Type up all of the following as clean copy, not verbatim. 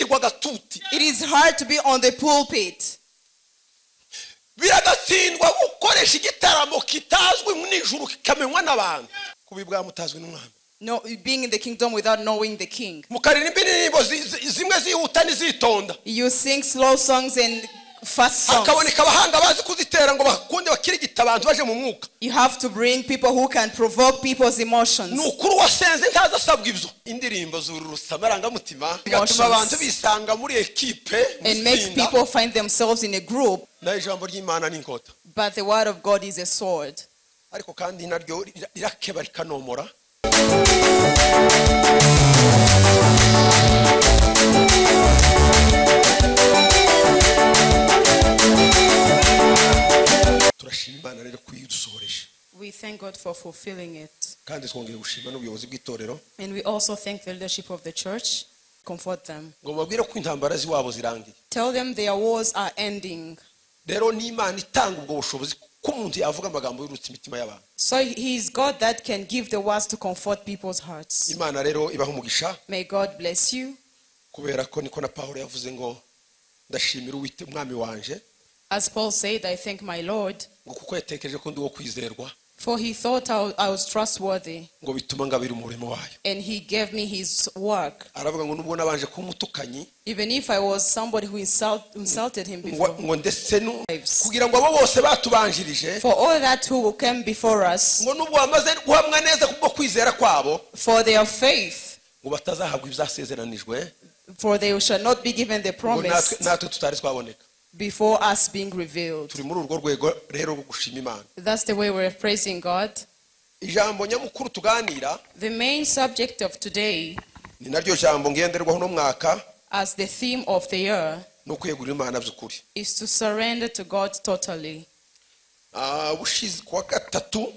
gushyikirwa agatuti. It is hard to be on the pulpit. Biragatsindwa gukoresha igitaramo kitazwi n'ijuru kikamenywa n'abantu. Kuba ibwami utazwi n'umwami. No, being in the kingdom without knowing the king. Mukaririmba indirimbo zimwe zihuta n'izitonda. You sing slow songs and fast songs. Hakaboneka abahanga bazi kuzitera ngo bakunde bakirigita abantu baje mu mwuka. You have to bring people who can provoke people's emotions. Ni ukuri wasenze ntaza asabwa ibyo. Indirimbo zururutsa amarangamutima bigatuma abantu bisanga muri ekipe and make people find themselves in a group. Na ijambo ry'Imana ni inkota. But the word of God is a sword. Ariko kandi naryo rirakeba rikanomora. Turashima Imana rero kuyidusohoresha. We thank God for fulfilling it. Kandi twongeye gushima n'ubuyobozi bw'itorero. And we also thank the leadership of the church. Comfort them. Ngo babwire ko intambara ziwabo zirangiye. Tell them their wars are ending. Rero ni Imana itanga ubwo bushobozi ko umuntu yavuga amagambo yurutse imitima y'abantu. So he is God that can give the words to comfort people's hearts. Imana rero ibaha umugisha. May God bless you. Kubera ko niko na Paulo yavuze ngo ndashimira Uwiteka umwami wanje. As Paul said, I thank my Lord. Ngo kuko yatekereje ko ndi uwo kwizerwa. For he thought I was trustworthy. Ngo bituma ngabira umurimo wayo. And he gave me his work. Aravuga ngo nubwo nabanje kumutukanyi. Even if I was somebody who insulted him before. Ngo ndetse kugira ngo abo bose batubanjirije. For all that who came before us. Ngo nubwo bamaze guhamwa neza kubwo kwizera kwabo. For their faith. Ngo batazahabwa ibyasezeranijwe. For they shall not be given the promise. Natwe tutari twaboneka. Before us being revealed. Turi muri urwo rwego rero rwo gushima Imana. That's the way we're praising God. Ijambo nyamukuru tuganira. The main subject of today. Ni naryo jambo ngenderwaho no mwaka. As the theme of the year. No kwiyegurira Imana by'ukuri. Is to surrender to God totally. Bushize kuwa gatatu.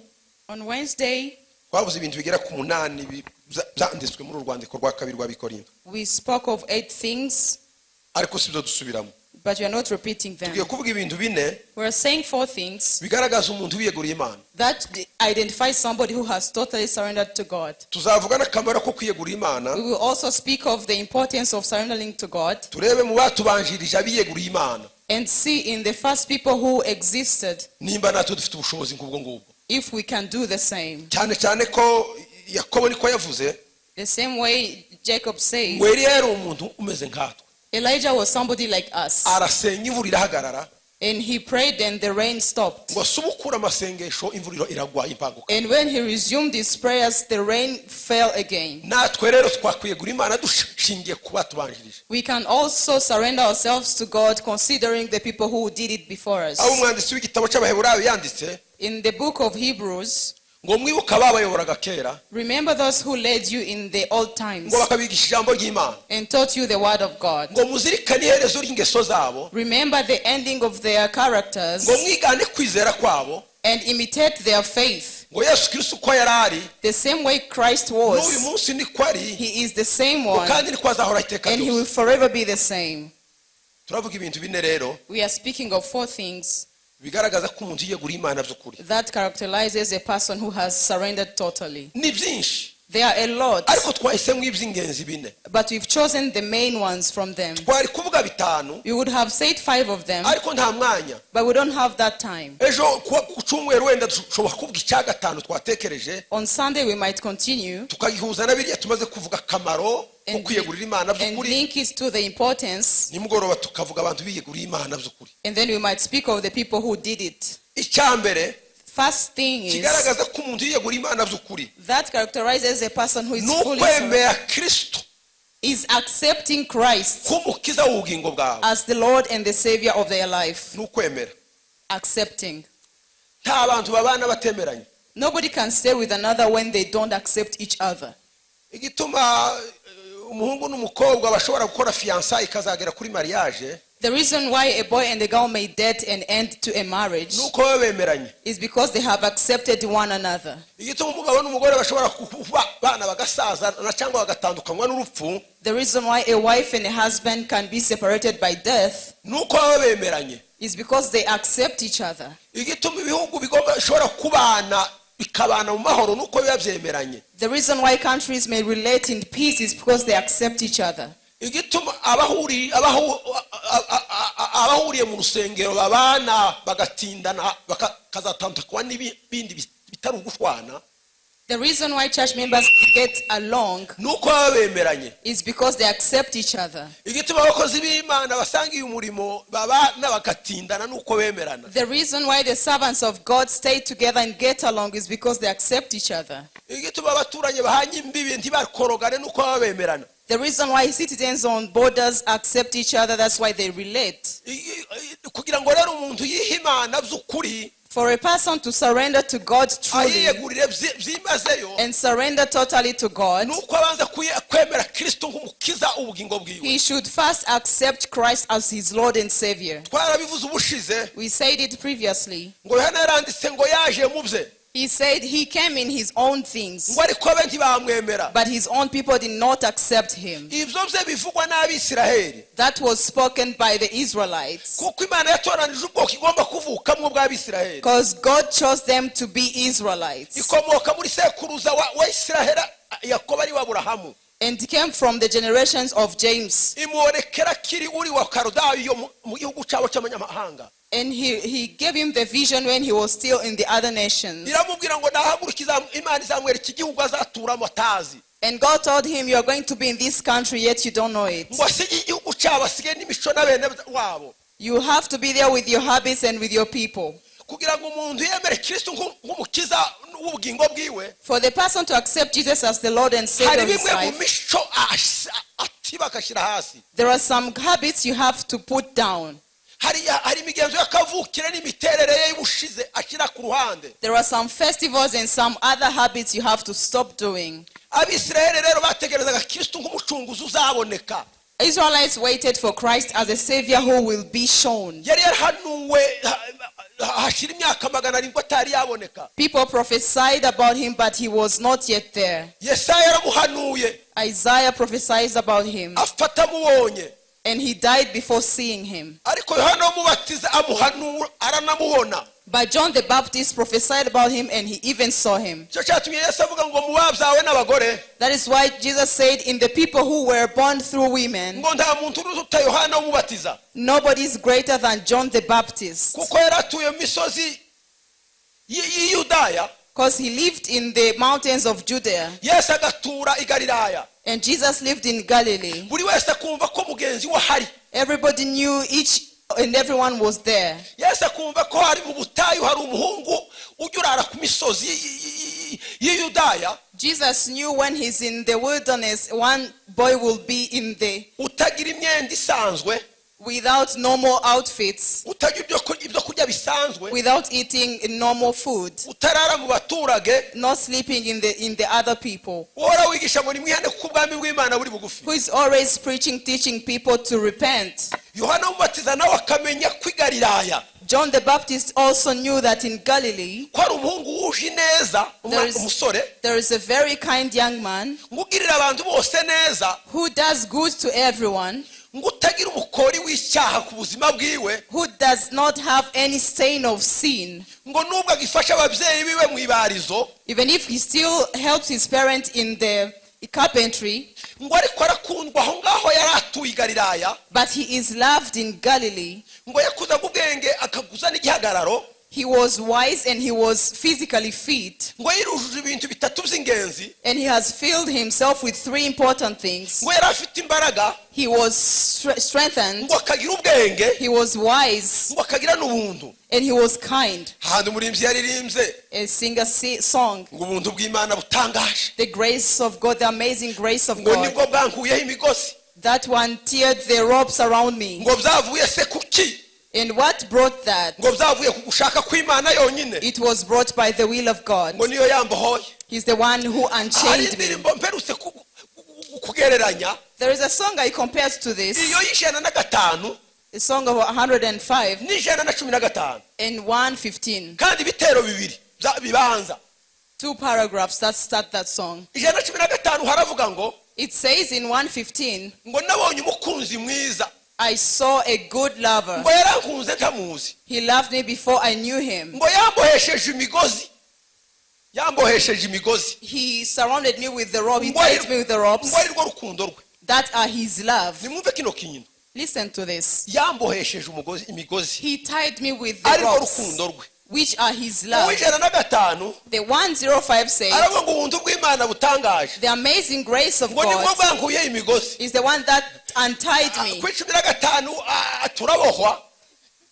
On Wednesday. Twavuze ibintu bigera ku 8 byanditswe muri urwandiko rwa kabiri rw'Abikorinto. We spoke of 8 things. Ariko sibyo dusubiramo. But we are not repeating them. We are saying 4 things that identify somebody who has totally surrendered to God. We will also speak of the importance of surrendering to God. And see in the first people who existed if we can do the same. The same way Jacob said, Elijah was somebody like us. And he prayed and the rain stopped. And when he resumed his prayers, the rain fell again. We can also surrender ourselves to God considering the people who did it before us. In the book of Hebrews, remember those who led you in the old times and taught you the word of God. Remember the ending of their characters and imitate their faith. The same way Christ was, he is the same one, and he will forever be the same. We are speaking of 4 things that characterizes a person who has surrendered totally. There are a lot, but we've chosen the main ones from them. We would have said 5 of them, but we don't have that time. On Sunday we might continue and link it to the importance, and then we might speak of the people who did it. First thing is that characterizes a person who is fully surrendered is accepting Christ as the Lord and the Savior of their life. Accepting. Nobody can stay with another when they don't accept each other. The reason why a boy and a girl may date and end to a marriage is because they have accepted one another. The reason why a wife and a husband can be separated by death is because they accept each other. The reason why countries may relate in peace is because they accept each other. Igituma abahuriye mu rusengero babana bagatindana bakazatandukwa n'ibindi bitari ugushwana. The reason why church members get along nuko baba bemeranye is because they accept each other. Igituma abakozi b'Imana basangiye umurimo babana bagatindana nuko bemerana. The reason why the servants of God stay together and get along is because they accept each other. Igituma abaturanye bahanye imbibi ntibakorogane nuko baba bemerana. The reason why citizens on borders accept each other, that's why they relate. Kugira ngo rero umuntu yihe Imana by'ukuri, For a person to surrender to God truly ayiyegurire byimazeyo, and surrender totally to God, nuko abanza kwemera Kristo nk'umukiza ubugingo bwiwe. he should first accept Christ as his Lord and Savior. Twarabivuze ubushize. We said it previously. Ngo Yohana yaranditse ngo yaje mu bye. He said he came in his own things, Ngo ariko be ntibamwemera. but his own people did not accept him. Ibyo bye bivugwa n'Abisiraheli. That was spoken by the Israelites. Kuko Imana yatoranije ubwoko igomba kuvukamwo bw'Abisiraheli. Because God chose them to be Israelites. Ikomoka muri sekuruza wa Isiraheli, Yakobo ari wa Aburahamu. And came from the generations of James. Imworekera kiri uri wa Kaldayo mu gihugu cyabo cy'abanyamahanga. And he gave him the vision when he was still in the other nations. Iramubwira ngo nahaguruke Imana izamwereka igihugu azaturamo atazi. And God told him, you are going to be in this country, yet you don't know it. Ngo asige igihugu cyabo, asige n'imico n'abene wabo. You have to be there with your habits and with your people. Kugira ngo umuntu yemere Kristo nk'umukiza w'ubugingo bwiwe, For the person to accept Jesus as the Lord and Savior hari of his bimwe mu life, mico atiba agashyira hasi. there are some habits you have to put down. Hari imigenzo y'akavukire n'imiterere ye y'ubushize ashyira ku ruhande. There are some festivals and some other habits you have to stop doing. Abisirayeli rero bategerezaga Kristo nk'umucunguzi uzaboneka. Israelites waited for Christ as a savior who will be shown. Yari yarahanuwe hashira imyaka magana arindwi atari yaboneka. People prophesied about him, but he was not yet there. Yesaya yaramuhanuye. Isaiah prophesied about him. Afata amubonye. And he died before seeing him. Ariko Yohana umubatiza amuhanura aranamubona. But John the Baptist prophesied about him, and he even saw him. Icyo cyatumye Yesu avuga ngo mu babyawe n'abagore, That is why Jesus said, in the people who were born through women, ngo nta muntu uruta Yohana umubatiza. nobody is greater than John the Baptist. Kuko yari atuye mu misozi y'i Yudaya. Because he lived in the mountains of Judea. Yesu agatura i Galilaya. And Jesus lived in Galilee. Buri wese akumva ko mugenzi we ahari. Everybody knew each and everyone was there. Yesu akumva ko hari mu butayu hari umuhungu ujya urara ku misozi y'i Yudaya. Jesus knew when he's in the wilderness, one boy will be in the utagira imyenda isanzwe, without normal outfits, utagira ibyo kurya bisanzwe, without eating normal food, utarara mu baturage, not sleeping in the other people, uhora wigisha ngo nimwihane kuko ubwami bw'Imana buri bugufi, who is always preaching, teaching people to repent. Yohana umubatiza nawe akamenya ko i Galilaya, John the Baptist also knew that in Galilee, ko hari umuhungu wuje ineza, umusore, there is a very kind young man ngo ugirira abantu bose neza, who does good to everyone, ngo utagira umukori w'icyaha ku buzima bwiwe, who does not have any stain of sin, ngo nubwo agifasha ababyeyi biwe mu ibarizo, even if he still helps his parents in the carpentry, ngo ariko arakundwa aho ngaho yari atuye i Galilaya, but he is loved in Galilee. ngo yakuzaga ubwenge akaguza n'igihagararo, He was wise and he was physically fit. ngo yirujuje ibintu bitatu by'ingenzi, And he has filled himself with three important things. ngo yari afite imbaraga, He was strengthened. ngo akagira ubwenge, He was wise. ngo akagira n'ubuntu. And he was kind. Ahantu umuririmbyi yaririmbye, A singer song. ngo ubuntu bw'Imana butangaje. The grace of God, the amazing grace of Ngo God. nibwo bwankuyeho imigozi. That one teared the ropes around me. Ngo byavuye se kuki? And what brought that? Ngo byavuye ku gushaka kw'Imana yonyine. It was brought by the will of God. Ngo niyo yambohoye. He's the one who Hari unchained me. indirimbo mperutse kugereranya. There is a song I compared to this. Iyo y'ijana na gatanu. A song of 105 N'ijana na cumi na gatanu. and 115. Kandi ibitero bibiri bibanza. Two paragraphs that start that song. Ijana na cumi na gatanu haravuga ngo, It says in 115, ngo nabonye umukunzi mwiza. I saw a good lover. Ngo yarankunze ntamuzi. He loved me before I knew him. Ngo yambohesheje imigozi. Yambohesheje imigozi. He surrounded me with the rope. He Ngo tied me with the ropes. ari rwo rukundo rwe. That are his love. Nimwumve kino kintu. Listen to this. Yambohesheje umugozi imigozi. He tied me with the Ariko ropes, rukundo rwe. which are his love. 105 The 105 says, aravuga ngo ubuntu bw'Imana butangaje. the amazing grace of Ngo nibwo God bwankuye imigozi. is the one that untied me. Ku 15 turabohwa.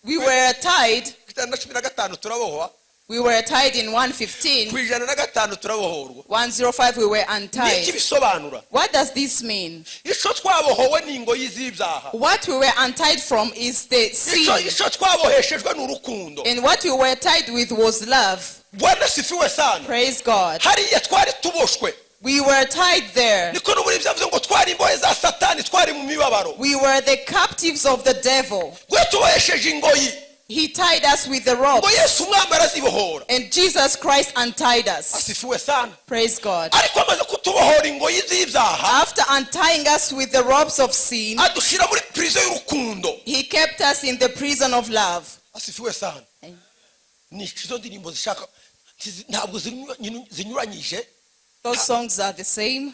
We were tied. Ku 115 turabohwa. We were tied in 115. Ku 105 turabohorwa. 105 we were untied. Niki bisobanura? What does this mean? Ico twabohowe ni ingoyi z'ibyaha. What we were untied from is the sin. Ico twaboheshejwe ni urukundo. And what we were tied with was love. Bwana sifiwe sana. Praise God. Hariya twari tuboshwe. We were tied there. Niko n'uburi byavuze ngo twari imbohe za Satani, twari mu mibabaro. We were the captives of the devil. Gwe tubohesheje ingoyi. He tied us with the ropes. Ngo Yesu umwami arazibohora. And Jesus Christ untied us. Asifiwe sana. Praise God. Ariko amaze kutubohora ingoyi z'ibyaha, after untying us with the ropes of sin, adushira muri prison y'urukundo. He kept us in the prison of love. Asifiwe sana. Ni izo ndirimbo zishaka ntabwo zinyuranyije. Those songs are the same.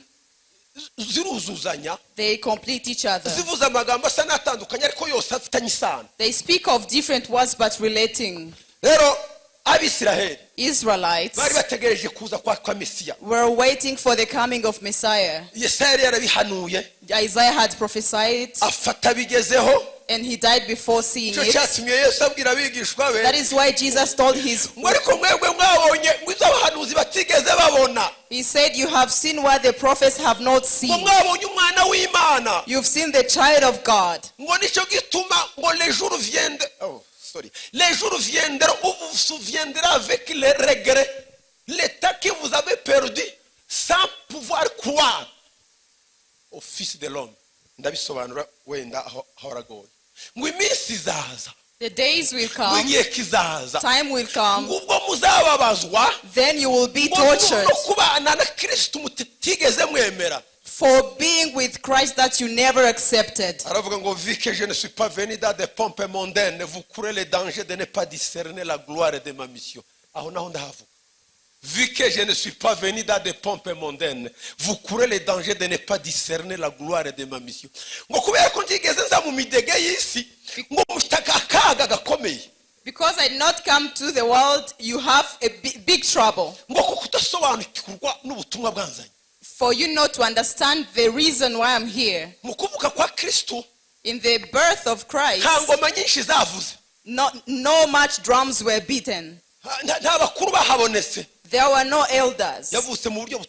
Ziruzuzanya. They complete each other. Zivuze amagambo asa n'atandukanye ariko yose afitanye isano. They speak of different words but relating. Rero Abisiraheli Israelites bari bategereje kuza kwa Mesiya. were waiting for the coming of Messiah. Yesaya yarabihanuye. Isaiah had prophesied. Afata bigezeho. And he died before seeing it. Cyatumye Yesu abwira abigishwa be. That is why Jesus told his ngo ariko mwebwe mwabonye ngo ibyo abahanuzi batigeze babona. He said, you have seen what the prophets have not seen. Ngo mwabonye umwana w'Imana. You've seen the child of God. Ngo nicyo gituma ngo les jours viendront. Oh, sorry. Les jours viendront où vous vous souviendrez avec les regrets l'état que vous avez perdu sans pouvoir croire au Fils de l'homme. Ndabisobanura wenda aho haragoye. Ngo iminsi izaza. The days will come. Igihe kizaza. Time will come. Ubwo muzababazwa. Then you will be tortured. No kubana na Kristo mutigeze mwemera. For being with Christ that you never accepted. Aravuga ngo vu que je ne suis pas venu dans des pompes mondaines, vous courez le danger de ne pas discerner la gloire de ma mission. Aho naho ndahavuga. Vu que je ne suis pas venu dans des pompes mondaines, vous courez le danger de ne pas discerner la gloire de ma mission. Ngo kubera ko ntigeze nza mu midege y'isi, ngo mufite akaga gakomeye. Because I did not come to the world, you have a big trouble. Ngo kuko udasobanukirwa n'ubutumwa bwanzanye. For you not to understand the reason why I'm here. Mu kuvuka kwa Kristo, in the birth of Christ, nta ngoma nyinshi zavuze. No much drums were beaten. Nta bakuru bahabonetse. There were no elders. Yavutse mu buryo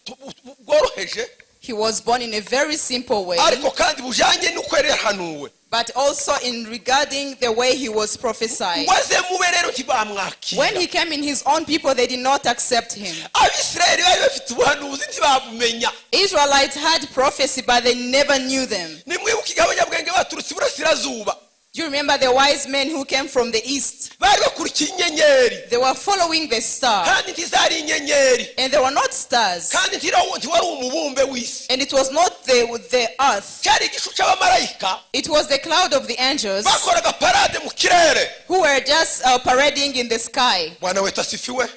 bworoheje. He was born in a very simple way. Ariko kandi bujanye n'uko yari yarahanuwe. But also in regarding the way he was prophesied. Waze mube rero ntibamwakira. When he came in his own people, they did not accept him. Abisirayeli bari bafite ubuhanuzi ntibabumenya. Israelites had prophecy, but they never knew them. Nimwibuke igihe abanyabwenge baturutse iburasirazuba. Do you remember the wise men who came from the east? Bari bakurikiye inyenyeri. They were following the star. Kandi ntizari inyenyeri. And they were not stars. Kandi ntiwari umubumbe w'isi. And it was not the earth. Cyari igicu cy'abamarayika. It was the cloud of the angels. Bakoraga parade mu kirere. Who were just parading in the sky. Bwana wetu asifiwe.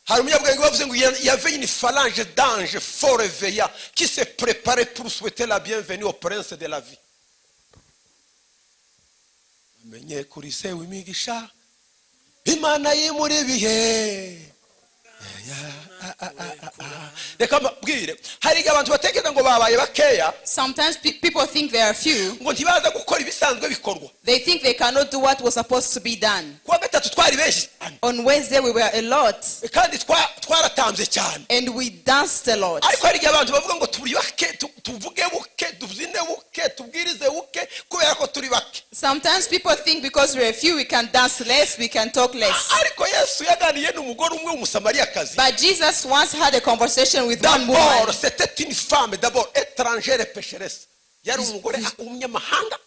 Hari umunyabwenge bavuze ngo il y avait une phalange d'anges fort réveillants qui se préparaient pour souhaiter la bienvenue au prince de la vie. Menye kuri se w'imigisha Imana yimuri bihe. Reka mbabwire, hari igihe abantu batekereza ngo babaye bakeya. Sometimes people think they are few. Ngo ntibaza gukora ibisanzwe bikorwa. They think they cannot do what was supposed to be done. Kuwa gatatu twari benshi cyane. On Wednesday we were a lot. Kandi twaratambye cyane. And we danced a lot. Ariko hari igihe abantu bavuga ngo turi bake, tuvuge buke, tubyine buke, tubwirize buke kubera ko turi bake. Sometimes people think because we are few we can dance less, we can talk less. Ariko Yesu yaganiye n'umugore umwe w'umusamariyakazi. But Jesus once had a conversation with one woman. D'abord, c'était une femme, d'abord étrangère et pécheresse. Yari umugore w'umunyamahanga.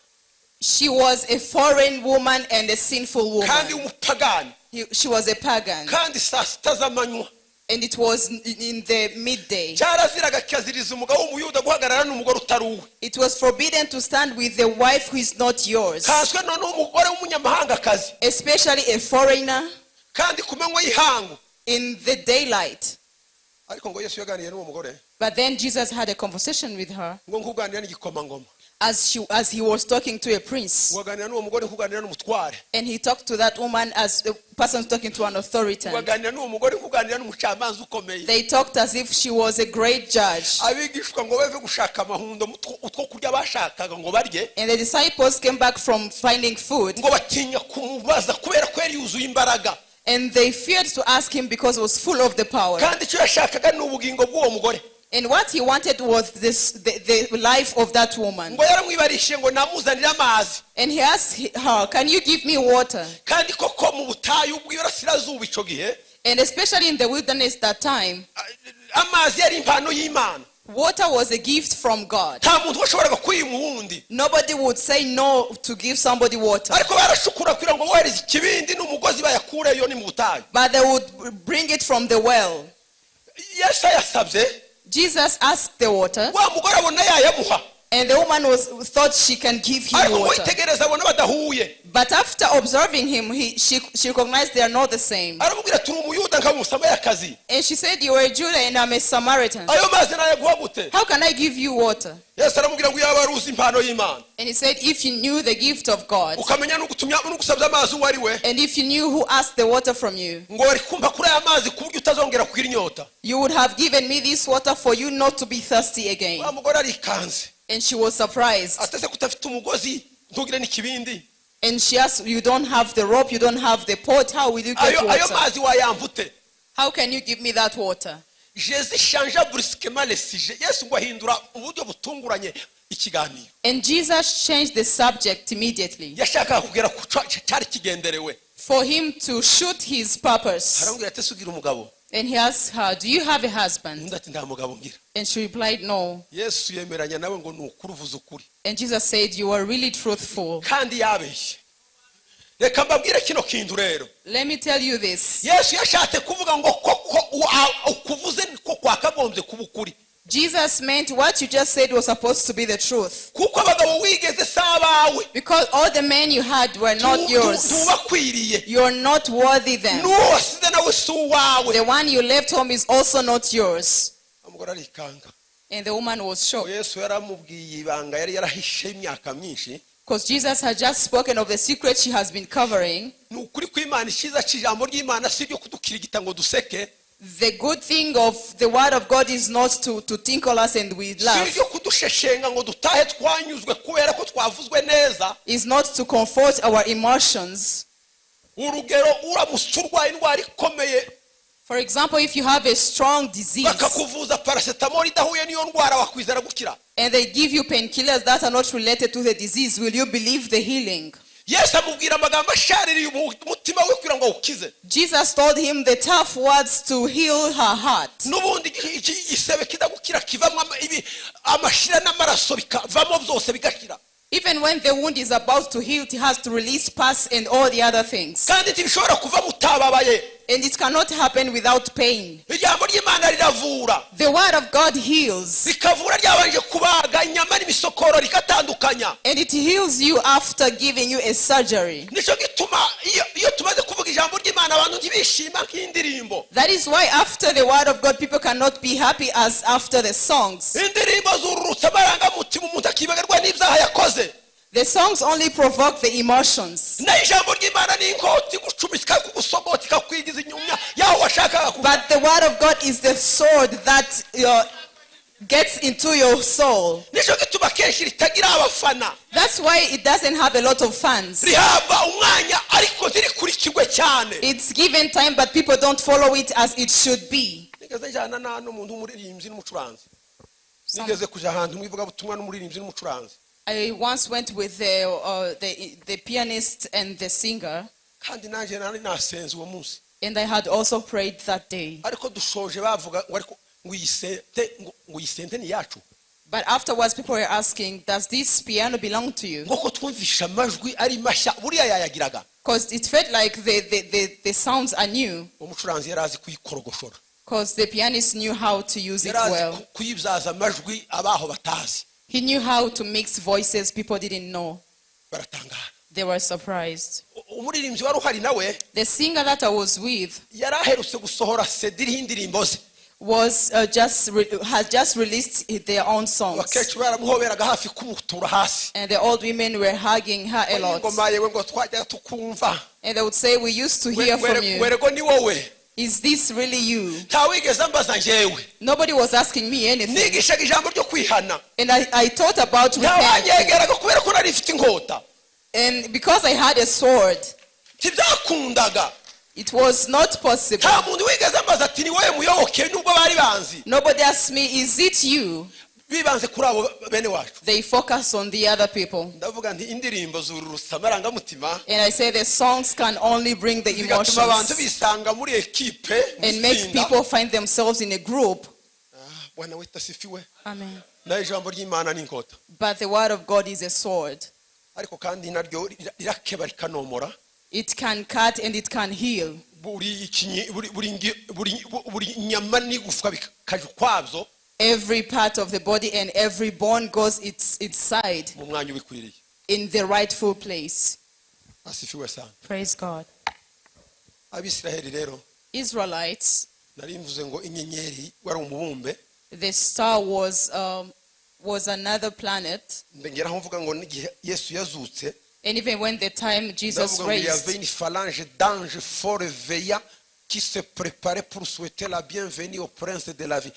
She was a foreign woman and a sinful woman. Kandi umupagani. She was a pagan. Kandi saa sita z'amanywa. And it was in the midday. Cyaraziraga kikaziriza umugabo w'umuyuda guhagarara n'umugore utari uwe. It was forbidden to stand with the wife who is not yours. Kanswe none umugore w'umunyamahangakazi. Especially a foreigner. Kandi ku manywa y'ihangu. In the daylight. Ariko ngo Yesu yaganiye n'uwo mugore. But then Jesus had a conversation with her Ngo nkuganira n'igikomangoma. as he was talking to a prince. Ngo aganira n'uwo mugore nkuganira n'umutware. And he talked to that woman as a person talking to an authority. Ngo aganira n'uwo mugore nkuganira n'umucamanza ukomeye. They talked as if she was a great judge. Abigishwa ngo bave gushaka amahundo utwo kurya bashakaga ngo barye. And the disciples came back from finding food. Ngo batinya kumubaza kubera ko yari yuzuye imbaraga. And they feared to ask him because he was full of the power. Kandi icyo yashakaga ni ubugingo bw'uwo mugore. And what he wanted was the life of that woman. Ngo yaramwibarishije ngo namuzanire amazi. And he asked her, can you give me water? Kandi koko mu butayu bw'iburasirazuba icyo gihe, And especially in the wilderness that time, amazi yari impano y'Imana. Water was a gift from God. Nta muntu washoboraga kwima uwundi. Nobody would say no to give somebody water. Ariko barashukura kugira ngo bohereze ikibindi n'umugozi bayakureyo ni mu butayu. But they would bring it from the well. Yesu yasabye. Jesus asked the water. Wa mugore abona yayamuha. And the woman thought she can give him Ariko water. witegereza abona badahuye. But after observing him, she recognized they are not the same. Aramubwira ati, Uri umuyuda nkaba umusamariyakazi. And she said, You are a Jew and I'm a Samaritan. Ayo mazi nayaguha gute? How can I give you water? Yesu aramubwira ngo yaba aruzi impano y'Imana. And he said, If you knew the gift of God, Ukamenya n'ugusabye amazi uwo ari we, and if you knew who asked the water from you, ngo wari kumpa kuri aya mazi ku buryo utazongera kugira inyota. you would have given me this water for you not to be thirsty again. Wa mugore arikanze. And she was surprised. Atese kutafite umugozi, ntugire n'ikibindi. And she asked, You don't have the rope, you don't have the pot, how will you get Ayo water? mazi wayampa ute? How can you give me that water? Jésus changea brusquement le sujet. Yesu ngo ahindura uburyo butunguranye ikiganiro. And Jesus changed the subject immediately. Yashakaga kugera ku cyari kigenderewe. For him to shoot his purpose. Aramubwira ati, Ese ugira umugabo? And he asked her, Do you have a husband? Undi ati, Nta mugabo ngira. And she replied, No. Yesu yemeranya nawe ngo ni ukuri uvuze ukuri. And Jesus said, You are really truthful. Kandi yabeshye. Reka mbabwire kino kintu rero. Let me tell you this. Yesu yashatse kuvuga ngo koko ukuvuze ko kwakagombye kuba ukuri. Jesus meant what you just said was supposed to be the truth. Kuko abagabo wigeze si abawe. Because all the men you had were not yours. Ntubakwiriye. You're not worthy them. N'uwo wasize nawe si uwawe. The one you left home is also not yours. Umugore arikanga. And the woman was shocked. Yesu yaramubwiye ibanga yari yarahishe imyaka myinshi. Because Jesus had just spoken of the secret she has been covering. Ni ukuri kw'Imana, icyiza cy'ijambo ry'Imana si ibyo kudukirigita ngo duseke. The good thing of the word of God is not to tinkle us and we Si laugh. ibyo kudusheshenga ngo dutahe twanyuzwe kubera ko twavuzwe neza. It's not to comfort our emotions. Urugero, uramutse urwaye indwara ikomeye, For example, if you have a strong disease bakakuvuza paracetamol idahuye n'iyo ndwara, wakwizera gukira? and they give you painkillers that are not related to the disease, will you believe the healing? Yesu amubwira amagambo ashaririye umutima we kugira ngo awukize. Jesus told him the tough words to heal her heart. N'ubundi igisebe kidagukira kivamo amashira n'amaraso bikavamo byose bigakira. Even when the wound is about to heal, it has to release pus and all the other things. Kandi ntibishobora kuvamo utababaye. And it cannot happen without pain. Ijambo ry'Imana riravura. The word of God heals. Rikavura ryabanje kubaga inyama n'imisokoro rikatandukanya. And it heals you after giving you a surgery. Nicyo gituma iyo tumaze kuvuga ijambo ry'Imana abantu ntibishima nk'indirimbo. That is why after the word of God, people cannot be happy as after the songs. Indirimbo zururutsa amarangamutima umuntu akibagarwa n'ibyaha yakoze. The songs only provoke the emotions. Naho ijambo ry'Imana ni inkota igucumita ikakugusogota ikakwigiza inyuma y'aho washakaga kuba. But the word of God is the sword that gets into your soul. Nicyo gituma kenshi ritagira abafana. That's why it doesn't have a lot of fans. Rihabwa umwanya ariko ntirikurikirwe cyane. It's given time, but people don't follow it as it should be. Nigeze njyana n'umuntu w'umuririmbyi n'umucuranzi. Nigeze kuja ahantu mu ivugabutumwa n'umuririmbyi n'umucuranzi. I once went with the pianist and the singer. Kandi nanjye nari nasenze uwo munsi. And I had also prayed that day. Ariko dushoje bavuga ngo ariko ngo iyi sente, ngo iyi sente ni yacu. But afterwards people were asking, does this piano belong to you? Ngo ko twumvisha amajwi ari mashya, buriya yayagiraga. Because it felt like the sounds are new. Umucuranzi yari azi kuyikorogoshora. Because the pianist knew how to use it Yari azi well. kuyibyaza amajwi abaho batazi. He knew how to mix voices people didn't know. Baratangara. They were surprised. Umuririmbyi wari uhari nawe, The singer that I was with yari aherutse gusohora CD iriho indirimbo ze. Was had just released their own songs. Abakecuru baramuhoberaga hafi kumutura hasi. And the old women were hugging her a lot. Ingoma yewe ngo twajyaga tukumva. And they would say, we used to hear from you. Werego ni wowe. Is this really you? Ntawigeze ambaza njyewe. Nobody was asking me anything. Nigishaga ijambo ryo kwihana. And I taught about repentance. Ntawanyegeraga kubera ko nari mfite inkota. And because I had a sword, Ntibyakundaga. it was not possible. Nta muntu wigeze ambaza ati ni wowe muyoboke nubwo bari banzi. Nobody asked me, is it you? Bibanze kuri abo bene wacu. They focus on the other people. Ndavuga nti indirimbo zururutsa amarangamutima. And I say the songs can only bring the Zigatuma abantu emotions bisanga muri ekipe and make people find themselves in a group. Bwana wetu asifiwe. Amen. Na ijambo ry'Imana ni inkota. But the word of God is a sword. Ariko kandi naryo rirakeba rikanomora. It can cut and it can heal. Buri buri nyama n'igufwa bikaje ukwabyo. Every part of the body and every bone goes its side Mu mwanya ubikwiriye. in the rightful place. Asifiwe sana. Praise God. Abisiraheli rero, Israelites, nari mvuze ngo inyenyeri wari umubumbe. The star was another planet. Ndengeraho mvuga ngo n'igihe Yesu yazutse, And even when the time Jesus ndavuga ngo il y raised, avait une phalange d'anges fort veillants qui se préparaient pour souhaiter la bienvenue au prince de la vie.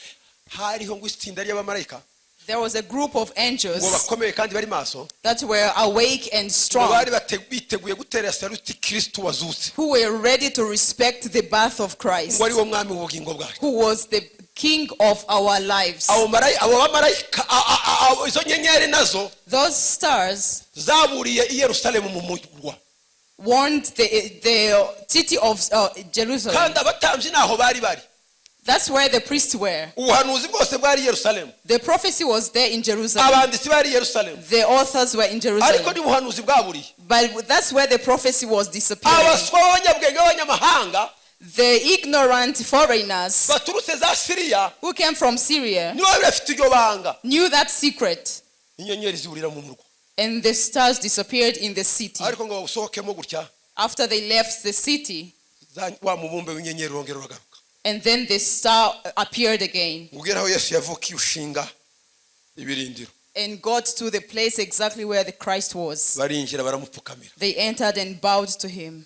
Hariho ngo itsinda ry'abamarayika there was a group of angels ngo bakomeye kandi bari maso, that were awake and strong, bari biteguye gutera saluti Kristo wazutse, who were ready to respect the birth of Christ, ngo ari wo mwami w'ubugingo bwacu, who was the king of our lives. Abo bamarayika, izo nyenyeri nazo Those stars zaburiye i Yerusalemu mu murwa, warned the city of Jerusalem. Kandi abatambyi naho bari bari. That's where the priests were. Ubuhanuzi bwose bwari i Yerusalemu. The prophecy was there in Jerusalem. Abanditsi bari i Yerusalemu. The authors were in Jerusalem. Ariko ni ubuhanuzi bwaburiye. But that's where the prophecy was disappearing. Abaswa b'abanyabwenge b'abanyamahanga, The ignorant foreigners baturutse za Syria, who came from Syria, nibo bari bafite iryo banga. knew that secret. Inyenyeri ziburira mu murwa. And the stars disappeared in the city. Ariko ngo bawusohokemo gutya, After they left the city, wa mubumbe w'inyenyeri urongera uragaruka. And then the star appeared again. Ugera aho Yesu yavukiye ushinga ibirindiro. And got to the place exactly where the Christ was. Barinjira baramupfukamira. They entered and bowed to him.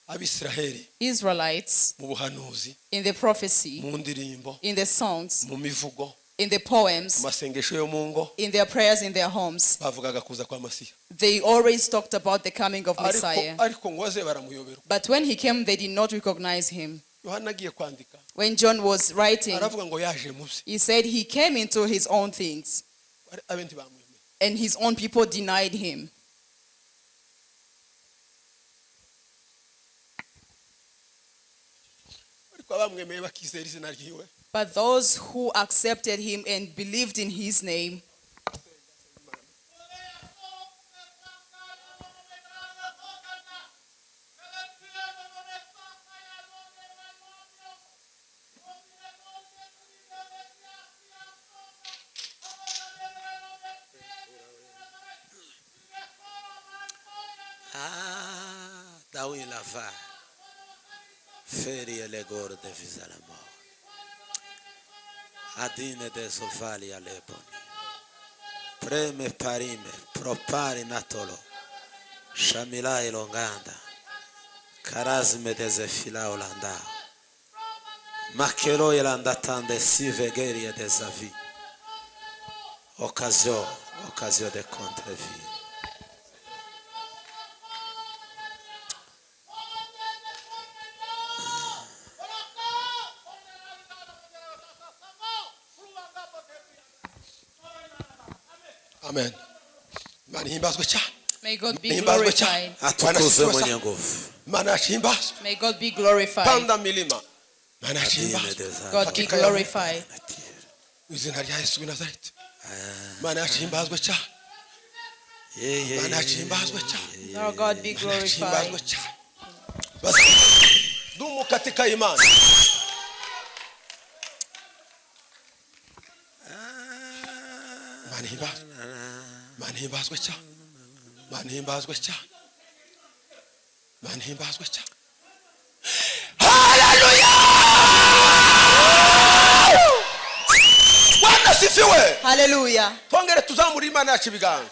Abisiraheli, Israelites, mu buhanuzi, in the prophecy, mu ndirimbo, in the songs, mu mivugo, in the poems, mu masengesho yo mu ngo, in their prayers in their homes, bavugaga kuza kwa Masiya. They always talked about the coming of Messiah. Ariko ngo aze baramuyoberwa. But when he came, they did not recognize him. Yohana agiye kwandika, When John was writing, aravuga ngo yaje mu bye. he said he came into his own things, Abe ntibamwemera. and his own people denied him. Ariko abamwemeye bakizera izina ryiwe, But those who accepted him and believed in his name, Dawin lava ferie le gorde visalamo adine de sovali aleboni preme parime propari natolo shamila ilonganda karazme dezefila olanda makelo ilanda tande sivegerie desavi occasion de contrevie. Amen. Imana ihimbazwe cyane. May God be Ihimbazwe cyane. glorified. Atukuzwe mwenye nguvu. Imana yahimbazwe. May God be glorified. Panda milima. Imana yahimbazwe. God be glorified. Izina rya Yesu w'i Nazareti. Imana yahimbazwe cyane. Imana yahimbazwe cyane. Lord God be glorified. Dumu katika imani. Imana ihimbazwe cyane. Imana ihimbazwe cyane. Imana ihimbazwe cyane. Hallelujah! Asifiwe. Hallelujah. Twongere tuzamura Imana yacu ibiganza.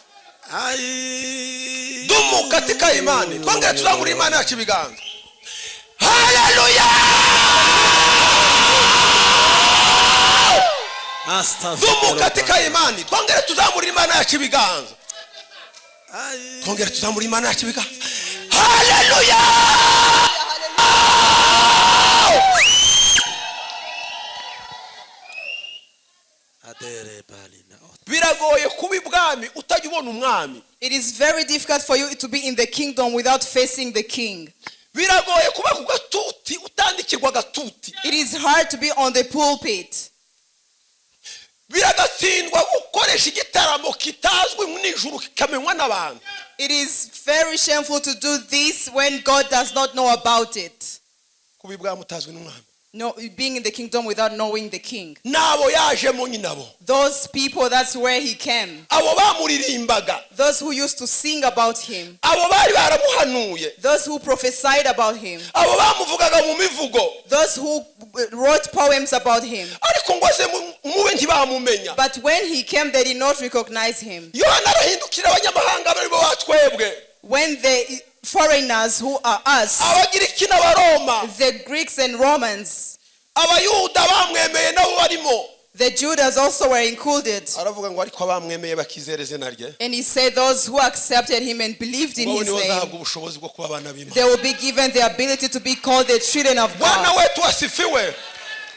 Dumu katika imani. Twongere tuzamura Imana yacu ibiganza. Hallelujah. Dumu katika imani. Twongere tuzamura Imana yacu ibiganza. Twongere tuzamura Imana yacu ibiganza. Hallelujah. Biragoye kuba ibwami utajya ubona umwami. It is very difficult for you to be in the kingdom without facing the king. Biragoye kuba ku gatuti utandikirwa gatuti. It is hard to be on the pulpit. Biragatsindwa gukoresha igitaramo kitazwi n'ijuru kikamenywa n'abantu. It is very shameful to do this when God does not know about it. Kuba ibwami utazwi n'umwami. No, being in the kingdom without knowing the king. Nabo yajemo nyinabo. Those people, that's where he came. Abo bamuririmbaga. Those who used to sing about him. Abo bari baramuhanuye. Those who prophesied about him. Abo bamuvugaga mu mivugo. Those who wrote poems about him. Ariko ngo aze mube ntibamumenya. But when he came, they did not recognize him. Yohana arahindukira abanyamahanga bari bo batwebwe. When the foreigners who are us, Abagiriki n'Abaroma, the Greeks and Romans, Abayuda bamwemeye nabo barimo, the Judas also were included. Aravuga ngo ariko abamwemeye bakizera izina rye. And he said those who accepted him and believed in his name, ubushobozi bwo kuba abana b'Imana. they will be given the ability to be called the children of Bwana God. wetu asifiwe.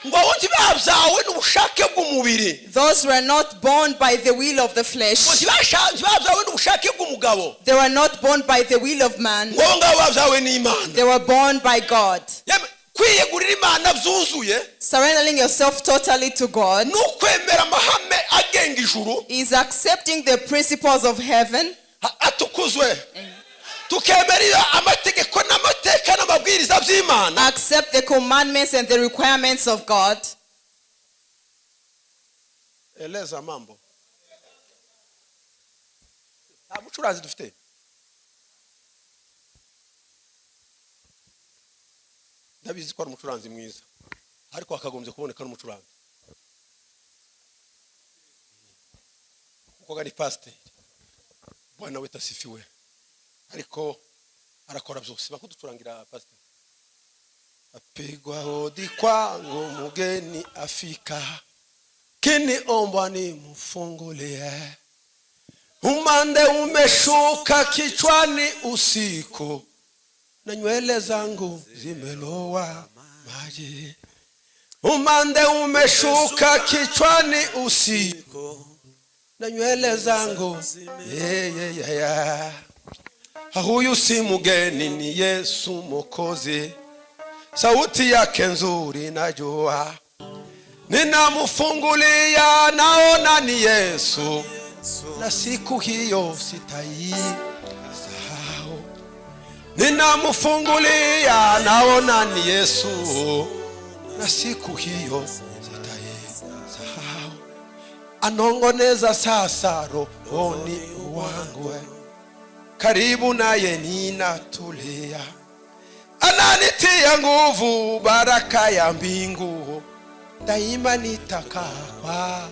Ngo abo ntibabyawe n'ubushake bw'umubiri. Those were not born by the will of the flesh. Ngo ntibabyawe n'ubushake bw'umugabo. They were not born by the will of man. Ngo abo ngabo babyawe n'Imana. They were born by God. Kwiyegurira Imana byuzuye. Surrendering yourself totally to God n'ukwemera amahame agenga ijuru. is accepting the principles of heaven. Atukuzwe. Tukemera amategeko n'amateka n'amabwiriza by'Imana. Accept the commandments and the requirements of God. Eleza mambo. Nta mucuranzi dufite. Ndabizi ko ari umucuranzi mwiza, ariko hakagombye kuboneka n'umucuranzi. Kuko ari pastor. Bwana wetu asifiwe. Ariko arakora byose bakuducurangira pastor. Apigwa hodi kwangu mugeni afika, kini ombwa ni mfungulie. Umande umeshuka kichwani usiku, na nywele zangu zimelowa maji. Umande umeshuka kichwani usiku, na nywele zangu yeah. Huyu si mugeni ni Yesu Mwokozi, sauti yake nzuri najua. Ninamufungulia naona ni Yesu, na siku hiyo sitaisahau. Ninamufungulia naona ni Yesu, na siku hiyo sitaisahau. Anongoneza sasa rohoni wangu, karibu naye ninatulia. Ananitia nguvu baraka ya mbingu, daima nitakaa kwa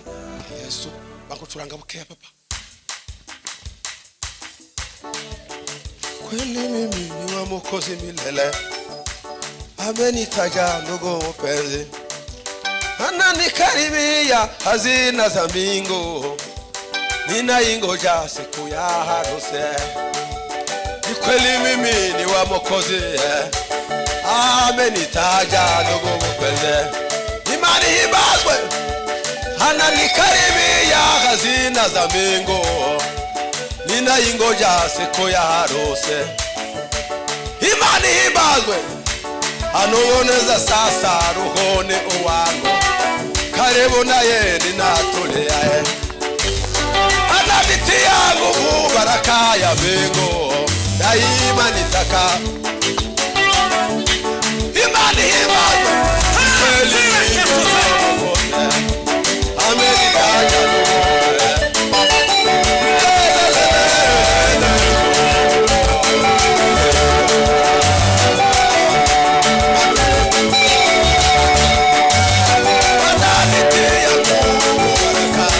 Yesu. Bakucuranga bukeya papa. Kweli mimi ni wa Mwokozi milele, amenitaja ndugu mpenzi. Ananikaribia hazina za mbingu, ninaingoja siku ya harusi. Ni kweli mimi ni wa Mwokozi, amenitaja ndugu mpenzi. Imani himbazwe. Ananikaribia hazina za mbingu, ninaingoja siku ya harusi. Imani himbazwe. Anongoneza sasa rohoni wangu, karibu naye ninatulia. Ananitia nguvu baraka ya mbingu, daima nitaka. Imani himbazwe. Kweli amenitaja ndugu. Ananitia nguvu baraka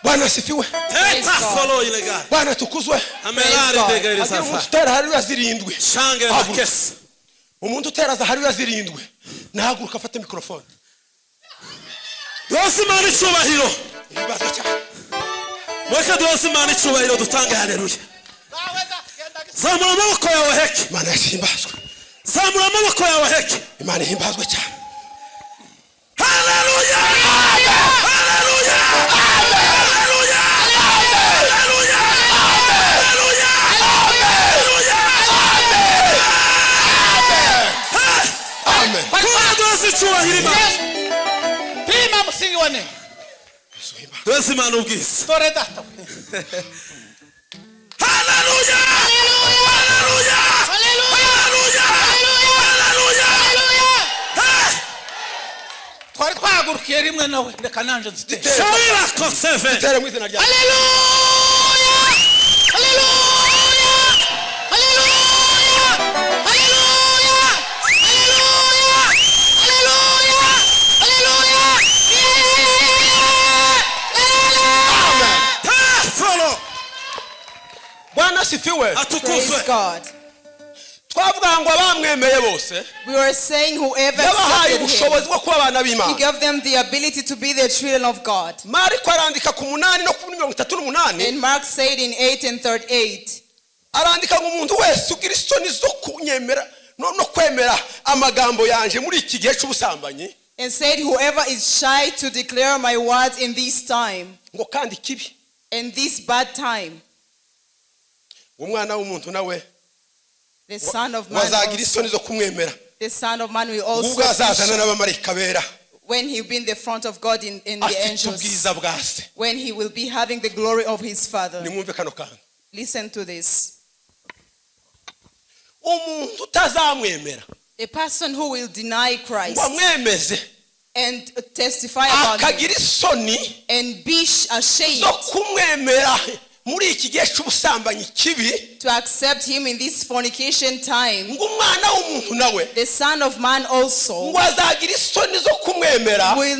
Bwana asifiwe. Bwana tukuzwe. Utera haleluya zirindwi. Umuntu utera za haleluya zirindwi nahaguruka afate microphone. Dose Imana icyubahiro. Mweke dose Imana icyubahiro dutange haleluya. Zamura amaboko yawe heke. Imana ihimbazwe. Zamura amaboko yawe heke. Imana ihimbazwe cyane. Haleluya! Haleluya! Haleluya! Haleluya! Haleluya! Haleluya! Amen. Amen. Dose icyubahiro Imana. Pima musingi wane. Dose Imana ubwiza. Dore data. Haleluya! Haleluya! Haleluya! Haleluya! Haleluya! Twari twahagurukiye rimwe nawe reka nanje nzite. Shawira koseve. Tere mu izina rya Haleluya! Haleluya! Haleluya! Haleluya! Haleluya! Haleluya! Haleluya! Amen. Solo. Bwana asifiwe. Atukuzwe. God. Twavuga ngo abamwemeye bose. We were saying whoever accepted him, he gave them the ability to be the children of God. Mariko arandika ku 8 no ku 38. And Mark said in 8:38. Arandika ngo umuntu wese ugira isoni zo kunyemera no kwemera amagambo yanje muri iki gihe cy'ubusambanyi. And said whoever is shy to declare my words in this time. Ngo kandi kibi. In this bad time. Umwana w'umuntu nawe The Son of Man, also, the Son of Man will also when he will be in the front of God in the angels, when he will be having the glory of his Father. Listen to this. A person who will deny Christ and testify about him and be ashamed to accept him in this fornication time, the Son of Man also will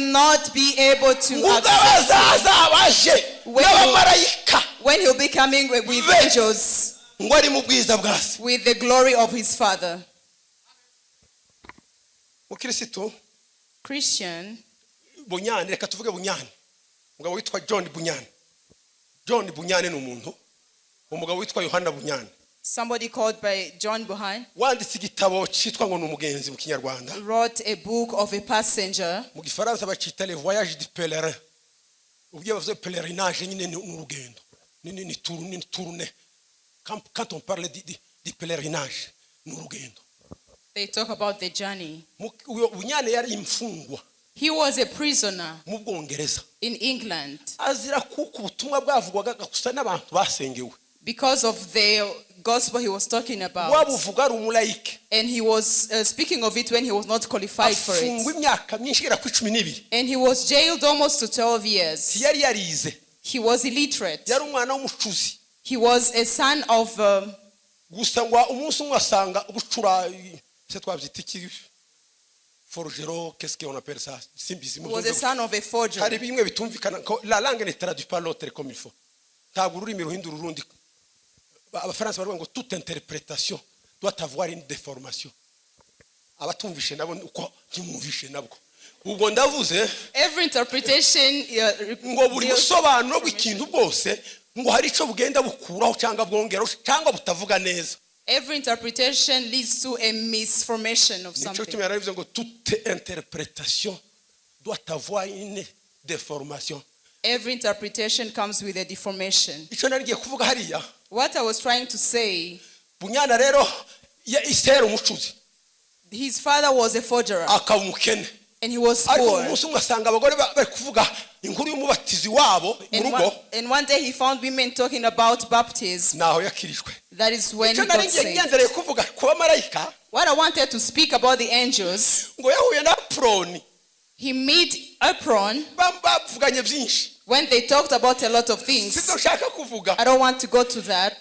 not be able to accept him when he'll be coming with angels with the glory of his Father. Christian, John Bunyan ni umuntu, umugabo witwa Yohana Bunyan. Somebody called by John Bunyan. Wanditse igitabo cyitwa ngo ni umugenzi mu Kinyarwanda. Wrote a book of a passenger. Mu Gifaransa bacita Le Voyage du Pèlerin. Ubwiye bavuze pèlerinage nyine ni urugendo. Ni tourne. Quand on parle du pèlerinage, ni urugendo. They talk about the journey. Bunyan yari imfungwa. He was a prisoner mu Bwongereza. In England. Azira kuko ubutumwa bwavugwaga gusa n'abantu basengewe. Because of the gospel he was talking about. Wabuvuga ari umulayike. And he was speaking of it when he was not qualified for it. Afungwa imyaka myinshi igera ku 12. And he was jailed almost to 12 years. Yari yarize. He was illiterate. Yari umwana w'umucuzi. He was a son of gusa ngo umunsi umwe asanga gucura se twabyita iki forgeron, qu'est-ce qu'on appelle ça? Simbizi. Was the son of a forger. Hari bimwe bitumvikana ko la langue ne traduit pas l'autre comme il faut. Ntabwo ururimi ruhindura urundi. Abafaransa baravuga ngo toute interprétation doit avoir une déformation. Abatumvishe nabo uko ntimwumvishe nabwo. Ubwo ndavuze every interpretation ngo buri busobanuro bw'ikintu bwose ngo hari ico bugenda bukuraho cyangwa bwongeraho cyangwa butavuga neza. Every interpretation leads to a misformation of something. Toute interprétation doit avoir une déformation. Every interpretation comes with a deformation. What I was trying to say, his father was a forger. And he was poor. And one day he found women talking about baptism. That is when he got saved. What I wanted to speak about the angels, he met Apron when they talked about a lot of things. I don't want to go to that.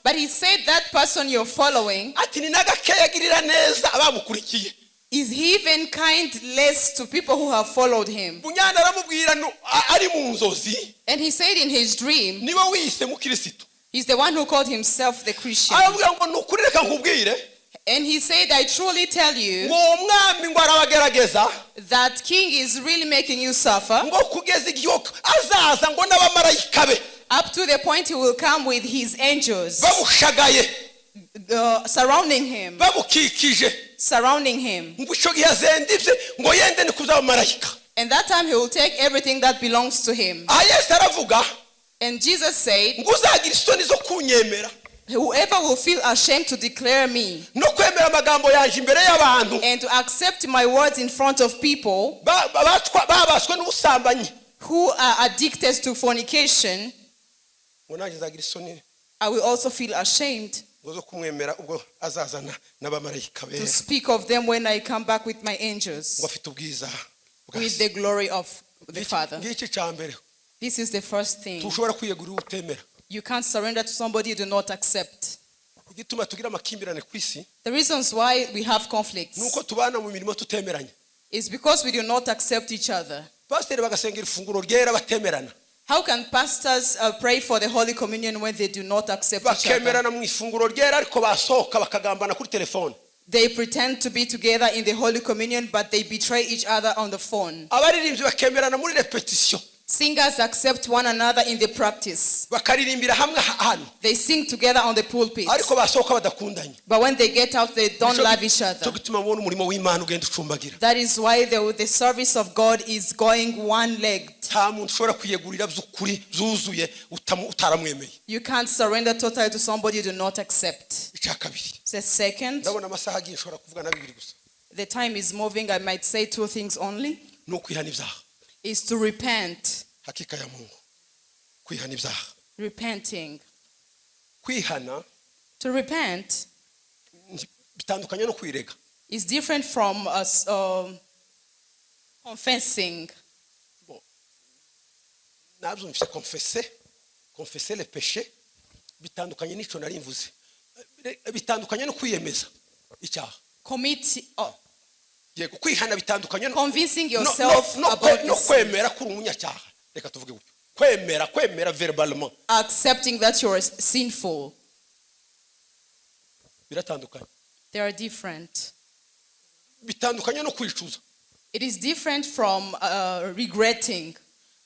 But he said that person you're following, Is he even kind less to people who have followed him? Bunyana aramubwira ari mu nzozi. And he said in his dream, niba wiyise mukristo. He's the one who called himself the Christian. Aravuga ngo nukuri reka nkubwire. And he said, I truly tell you ngo mwami ngo arabagerageza. that king is really making you suffer. Ngo kugeza igihe azaza ngo n'abamarayika be. Up to the point he will come with his angels. Bamushagaye. Surrounding him. Bamukikije. Surrounding him. Ngo ico gihe azendivye ngo yende ni kuzabamarayika. And that time he will take everything that belongs to him. Aha Yesu aravuga. And Jesus said, ngo uzagira isoni zo kunyemera. Whoever will feel ashamed to declare me no kwemera amagambo yanje imbere y'abantu and to accept my words in front of people babaswe n'ubusambanyi who are addicted to fornication, ngo nanjye nzagira isoni I will also feel ashamed ngo zo kumwemera ubwo azazana n'abamarayika bera to speak of them when I come back with my angels ngo afite ubwiza bwa with se. the glory of the Father. Ngiki cya mbere. This is the first thing. Tushobora kwiyegurira utemera. You can't surrender to somebody you do not accept. Igituma tugira amakimbirane ku isi The reasons why we have conflicts nuko tubana mu mirimo tutemeranya. is because we do not accept each other. Pasiteri bagasengera ifunguro ryera batemerana. How can pastors pray for the Holy Communion when they do not accept each other? Bakemerana mu ifunguro ryera ariko basohoka bakagambana kuri telefone. They pretend to be together in the Holy Communion, but they betray each other on the phone. Abaririmbyi bakemerana muri repetition. Singers accept one another in the practice. Bakaririmbira hamwe hano. They sing together on the pulpit. Ariko basohoka badakundanye. But when they get out, they don't love each other. Cyo gituma mubona umurimo w'Imana ugenda ucumbagira. That is why the service of God is going one-legged. Nta muntu ushobora kwiyegurira by'ukuri byuzuye utaramwemeye. You can't surrender totally to somebody you do not accept. Icya kabiri. The second, Ndabona amasaha agiye nshobora kuvuga na bibiri gusa. The time is moving. I might say two things only. Ni ukwihana ibyaha. Is to repent. Hakika ya Mungu. Kwihana ibyaha. Repenting. Kwihana. To repent bitandukanye no kwirega. Is different from us, confessing. Nabyumvise confesser, confesser le péché bitandukanye n'ico nari mvuze. Bitandukanye no kwiyemeza icyaha. Commit, Yego kwihana bitandukanye no convincing yourself about no kwemera kuri umunyacyaha. Reka tuvuge gutyo. Kwemera, kwemera verbalement. Accepting that you are sinful. Biratandukanye. They are different. Bitandukanye no kwicuza. It is different from regretting.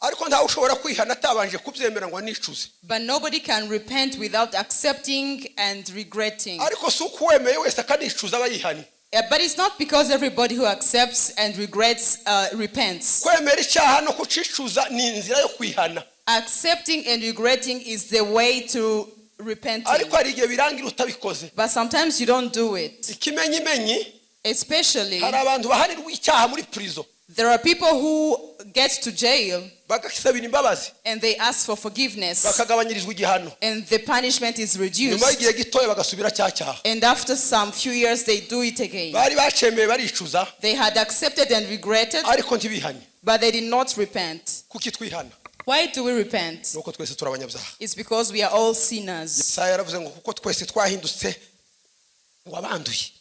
Ariko ntawe ushobora kwihana atabanje kubyemera ngo anicuze. But nobody can repent without accepting and regretting. Ariko si uko uwemeye wese akanicuza aba yihanye. But it's not because everybody who accepts and regrets repents. Kwemera icyaha no kucicuza ni inzira yo kwihana. Accepting and regretting is the way to repenting. Ariko hari igihe birangira utabikoze. But sometimes you don't do it. Ikimenyimenyi, Especially, hari abantu bahanirwa icyaha muri prison. There are people who get to jail bagasabira imbabazi. and they ask for forgiveness. Bakagabanyirizwa igihano. And the punishment is reduced. Nyuma y'igihe gitoya bagasubira cya cyaha. And after some few years they do it again. Bari bacemeye baricuza. They had accepted and regretted, ariko ntibihanye. but they did not repent. Kuki twihana? Why do we repent? Nuko twese turi abanyabyaha. It's because we are all sinners. Yesaya yaravuze ngo kuko twese twahindutse ngo abanduye.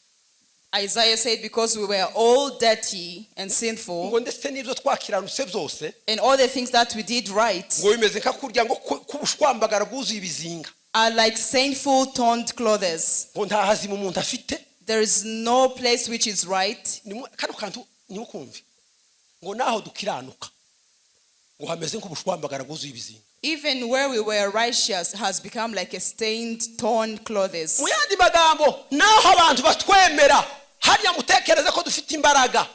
Isaiah said because we were all dirty and sinful, ngo ndetse n'ibyo twakiranutse byose, and all the things that we did right, ngo bimeze nka kurya ngo kubushwambagara bwuzuye ibizinga, are like sinful torn clothes. Ngo nta hazima umuntu afite. There is no place which is right. Kano kantu nimukumve. Ngo naho dukiranuka ngo hameze nk'ubushwambagara bwuzuye ibizinga. Even where we were righteous has become like a stained, torn clothes. Mu yandi magambo, naho abantu batwemera, hariya mutekereze ko dufite imbaraga.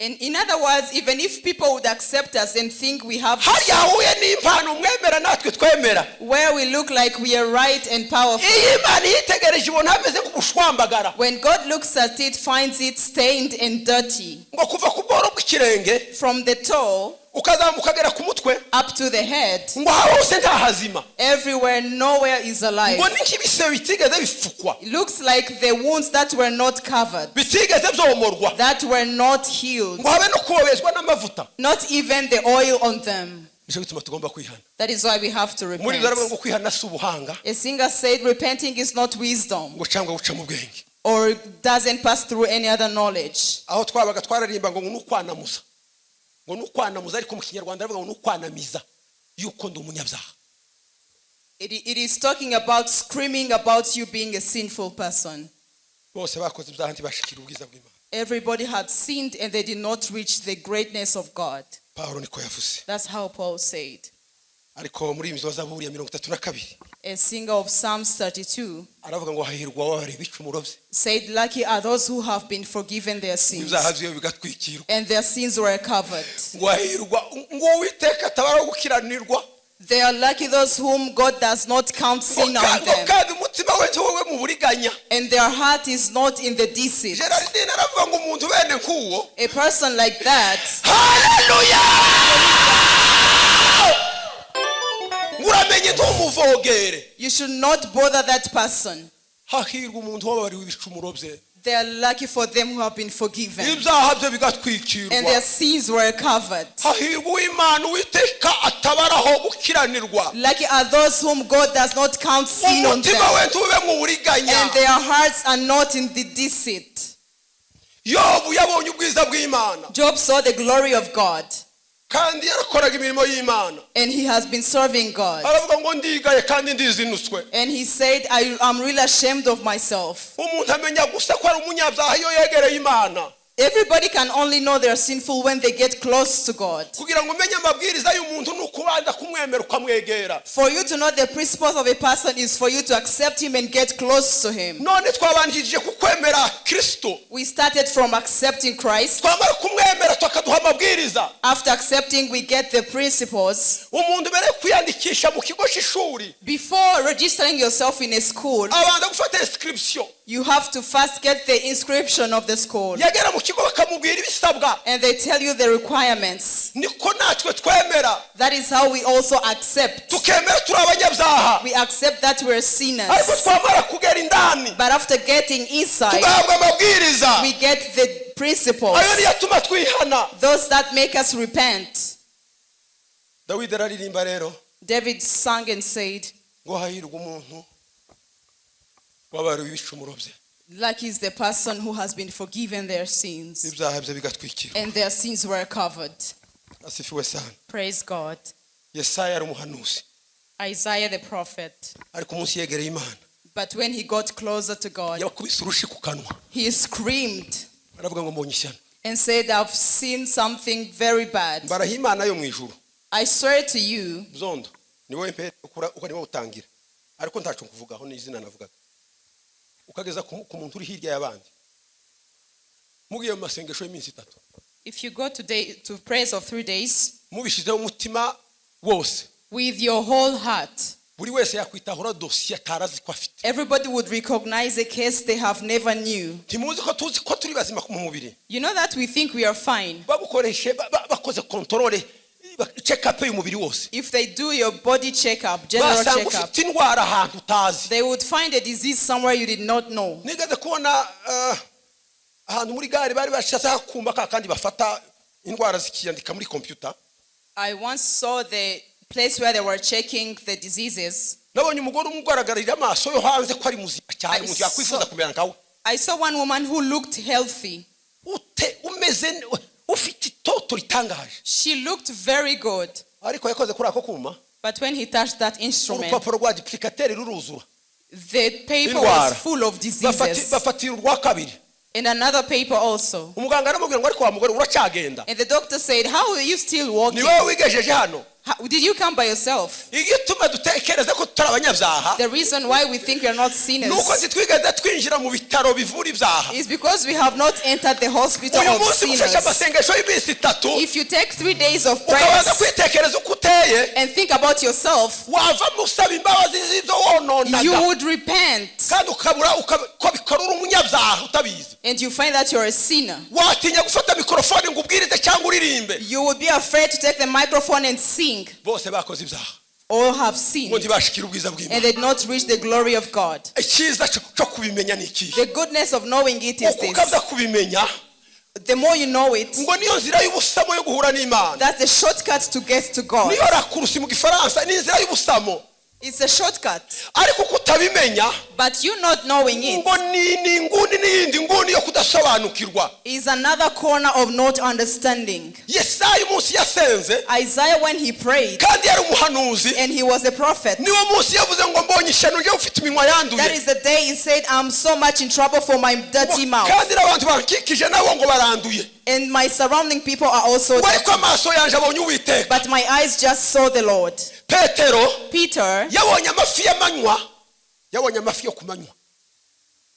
And in other words, even if people would accept us and think we have, hariya huye n'impano mwemera natwe twemera, where we look like we are right and powerful, iyo Imana yitegereje ibona hameze nk'ubushwambagara. When God looks at it, finds it stained and dirty. Ngo kuva ku bworo bw'ikirenge, from the toe, ukazamuka ukagera ku mutwe, up to the head, ngo hose nta hazima. Everywhere, nowhere is alive. Ngo n'ikibisebe bitigeze bifukwa. It looks like the wounds that were not covered, bitigeze byomorwa, that were not healed, ngo habe no kubobezwa n'amavuta, not even the oil on them. Nicyo gituma tugomba kwihana. That is why we have to Muri repent. baravuga ngo kwihana si ubuhanga. A singer said, repenting is not wisdom, ngo cyangwa guca mu bwenge. Or doesn't pass through any other knowledge. Aho twabaga twararimba ngo nukwanamuza, ngo nukwanamuza, ariko mu Kinyarwanda bavuga ngo nukwanamiza yuko ndi umunyabyaha. It is talking about screaming about you being a sinful person. Bose bakoze ibyaha ntibashikira ubwiza bw'Imana. Everybody had sinned and they did not reach the greatness of God. Paulo niko yavuze. That's how Paul said. Ariko muri imizo Zaburi ya 32, A singer of Psalms 32, aravuga ngo hahirwa wabari ibicumuro bye, said, lucky are those who have been forgiven their sins, ibyaha bye bigatwikirwa, and their sins were covered. ngo hahirwa ngo Uwiteka atabara gukiranirwa. They are lucky those whom God does not count sin on them, kandi umutima we ntiwowe mu buriganya, and their heart is not in the deceit. Gerardine aravuga ngo umuntu bene nkuwo, A person like that, haleluya, uramenye ntumuvogere. You should not bother that person. Hahirwa umuntu wababariwe ibicumuro bye, They are lucky for them who have been forgiven, ibyaha bye bigatwikirwa, and their sins were covered. Hahirwa uw'Imana Uwiteka atabaraho gukiranirwa, Lucky are those whom God does not count sin on them, umutima we ntube mu buriganya, and their hearts are not in the deceit. Yobu yabonye ubwiza bw'Imana, Job saw the glory of God, kandi yarakoraga imirimo y'Imana, and he has been serving God. Aravuga ngo ndigaye kandi ndizinutswe. And he said, I am really ashamed of myself. Umuntu amenya gusa ko ari umunyabyaha iyo yegereye Imana. Everybody can only know they are sinful when they get close to God. Kugira ngo umenye amabwiriza y'umuntu ni ukubanza kumwemera ukamwegera. For you to know the principles of a person is for you to accept him and get close to him. None twabanjirije kukwemera Kristo. We started from accepting Christ. Twamara kumwemera tukaduha amabwiriza. After accepting, we get the principles. Umuntu mbere kwiyandikisha mu kigo cy'ishuri, Before registering yourself in a school, abanza gufata inscription. You have to first get the inscription of the school. Yagera mu kigo bakamubwira ibisabwa. And they tell you the requirements. Niko natwe twemera. That is how we also accept. Tukemera turi abanyabyaha. We accept that we are sinners. Ariko twamara kugera indani, But after getting inside, tugahabwa amabwiriza. we get the principles. Ayo niyo atuma twihana. Those that make us repent. Dawidi araririmba rero. David sang and said, Ngo hahirwa umuntu wabariwe ibicumuro bye, Lucky is the person who has been forgiven their sins, ibyaha bye bigatwikirwa, and their sins were covered. Asifiwe sana. Praise God. Yesaya ari umuhanuzi. Isaiah the prophet. Ariko umunsi yegereye Imana, But when he got closer to God, yakubise urushi ku kanwa. he screamed Aravuga ngo mbonye ishyano. and said, I've seen something very bad. Mbaraha Imana yo mu ijuru. I swear to you. Bzondo, ni wowe mpe ukura uko ni wowe utangira. Ariko ntacu nkuvugaho ni izina navugaga. Ukageza ku muntu uri hirya y'abandi. Mugiye mu masengesho y'iminsi itatu. If you go today to prayers of 3 days, mubishizeho umutima wose, with your whole heart, buri wese yakwitahura dossier atarazi ko afite. Everybody would recognize a case they have never knew. Ntimuzi ko tuzi ko turi bazima mu mubiri. You know that we think we are fine. Bagukoreshe bakoze controle, check up y'umubiri wose. If they do your body checkup, general Basanga checkup, ufite indwara ahantu utazi. they would find a disease somewhere you did not know. Nigeze kubona ahantu muri gare bari bashatse akumba ka kandi bafata indwara zikiyandika muri computer. I once saw the place where they were checking the diseases. Nabonye umugore umugaragarira amaso yo hanze ko ari muzima cyane, umuntu yakwifuza kumera nkawe. I saw one woman who looked healthy. Ute umeze ufite itoto ritangaje. She looked very good. Ariko yakoze kuri ako kuma. But when he touched that instrument, urupapuro rwa duplicateur ruruzura. The paper was full of diseases. Bafatira urwa kabiri. And another paper also. Umuganga aramubwira ngo ariko wa mugore uracyagenda. And the doctor said, how are you still walking? Ni wowe wigejeje hano. Did you come by yourself? Igituma dutekereza ko tutari abanyabyaha. The reason why we think we are not sinners nuko ntitwigeze twinjira mu bitaro bivura ibyaha. is because we have not entered the hospital Uyu of munsi sinners. gushesha amasengesho y'iminsi itatu, If you take 3 days of ukabanza prayers kwitekereza uko uteye, and think about yourself, wava usaba imbabazi z'ibyo wononaga. you would repent. Kandi ukabura ukabikora uri umunyabyaha utabizi. And you find that you're a sinner. Watinya gufata mikrofone ngo ubwirize cyangwa uririmbe. You would be afraid to take the microphone and sing. Bose bakoze ibyaha. All have sinned. Ngo ntibashikire ubwiza bw'Imana. And they did not reach the glory of God. Icyiza cyo kubimenya ni ikihe? The goodness of knowing it is this. Ukabya kubimenya, The more you know it, ngo niyo nzira y'ubusamo yo guhura n'Imana. That's the shortcut to get to God. Niyo rakurusi mu Gifaransa, ni inzira y'ubusamo. It's a shortcut. Ariko kutabimenya, But you not knowing it, ngo ni inguni n'iyindi nguni yo kudasobanukirwa. is another corner of not understanding. Yesaya umunsi yasenze, Isaiah, when he prayed, kandi yari umuhanuzi, and he was a prophet, niwo munsi yavuze ngo mbonye ishyano ryo ufite iminwa yanduye. That is the day he said, I'm so much in trouble for my dirty mouth. Kandi n'abantu bankikije nabo ngo baranduye. And my surrounding people are also dirty. Ariko amaso yanje abonye Uwiteka. But my eyes just saw the Lord. Petero Peter, yabonye amafi y'amanywa, yabonye amafi yo kumanywa.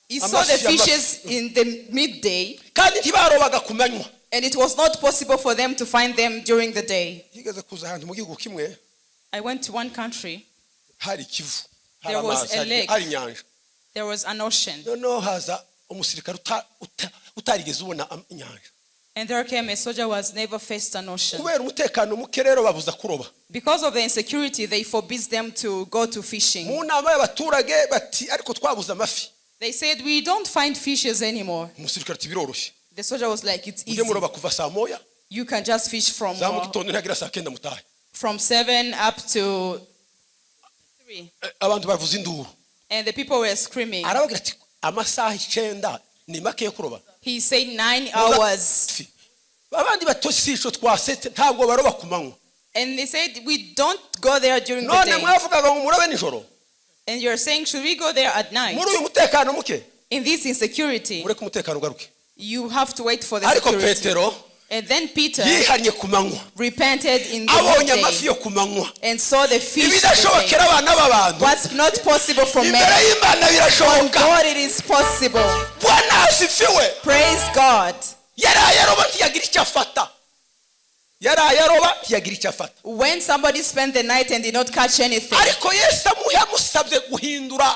He saw the fishes in the midday, Kandi ntibarobaga kumanywa. and it was not possible for them to find them during the day. Yigeze kuza ahantu mu gihugu kimwe, I went to one country. Hari ikivu, hari There was amazi, a lake. hari inyanja. There was an ocean. Noneho haza umusirikare utarigeze ubona inyanja. And there came a soldier who has never faced an ocean. Kubera umutekano muke rero babuza kuroba. Because of the insecurity, they forbids them to go to fishing. Mu nama y'abaturage bati ariko twabuze amafi. They said, we don't find fishes anymore. Umusirikare ati biroroshye. The soldier was like, it's Ujye easy. muroba kuva saa moya. You can just fish Za mu gitondo ntihagira saa kenda mutahe. from 7 up to 3. Abantu bavuza induru. And the people were screaming. Arababwira ati amasaha 9 ni make yo kuroba. He said 9 hours. Abandi batosisho twasetse ntabwo baroba ku manywa. And they said, we don't go there during the None day. mwavugaga ngo murabe nijoro. And you're saying, should we go there at night? Muri uyu mutekano muke. In this insecurity, Mureke umutekano ugaruke. you have to wait for the Ariko security. Petero And then Peter yihannye ku manywa. repented in the Abonye amafi day yo ku manywa. and saw the fish. Ibidashobokera abana b'abantu. What's not possible for Imbere men, y'Imana birashoboka. God, it is possible. Bwana asifiwe. Praise God. Yaraye aroba ntiyagira icyo afata. Yaraye aroba ntiyagira icyo afata. When somebody spent the night and did not catch anything. Ariko Yesu amusabye guhindura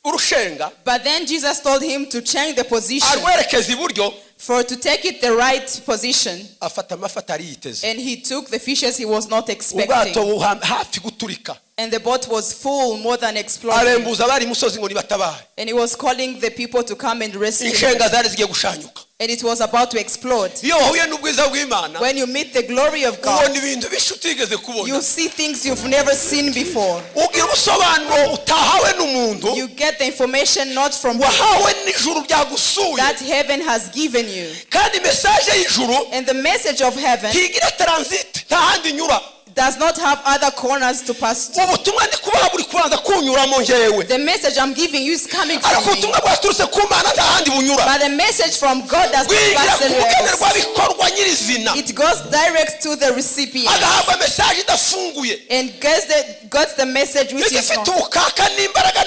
urushenga. But then Jesus told him to change the position. Arwerekeza iburyo. For to take it the right position. Afata amafi atari yiteze. And he took the fishes he was not expecting. Ubwato hafi guturika. And the boat was full, more than exploding. Arembuza abari musozi ngo nibatabare. And he was calling the people to come and rescue him. Inshenga zari zigiye gushanyuka. And it was about to explode. Iyo wahuye n'ubwiza bw'Imana, When you meet the glory of God, ubona ibintu bishya utigeze kubona. you see things you've never seen before. Ugira ubusobanuro utahawe n'umuntu, You get the information not from wahawe n'ijuru ryagusuye. that heaven has given you. Kandi message y'ijuru And the message of heaven ntigira transit, nta handi inyura. does not have other corners to pass to. Ubutumwa ndi kubaha buri kubanza kunyuramo njyewe. The message I'm giving you is coming from Ariko me. ubutumwa bwaturutse ku Mana nta handi bunyura. But the message from God does not Bwinjira pass ku anywhere else. mugenerwabikorwa nyirizina. It goes direct to the recipient. Agahabwa message idafunguye. And gets the message which is Igifite ubukaka n'imbaraga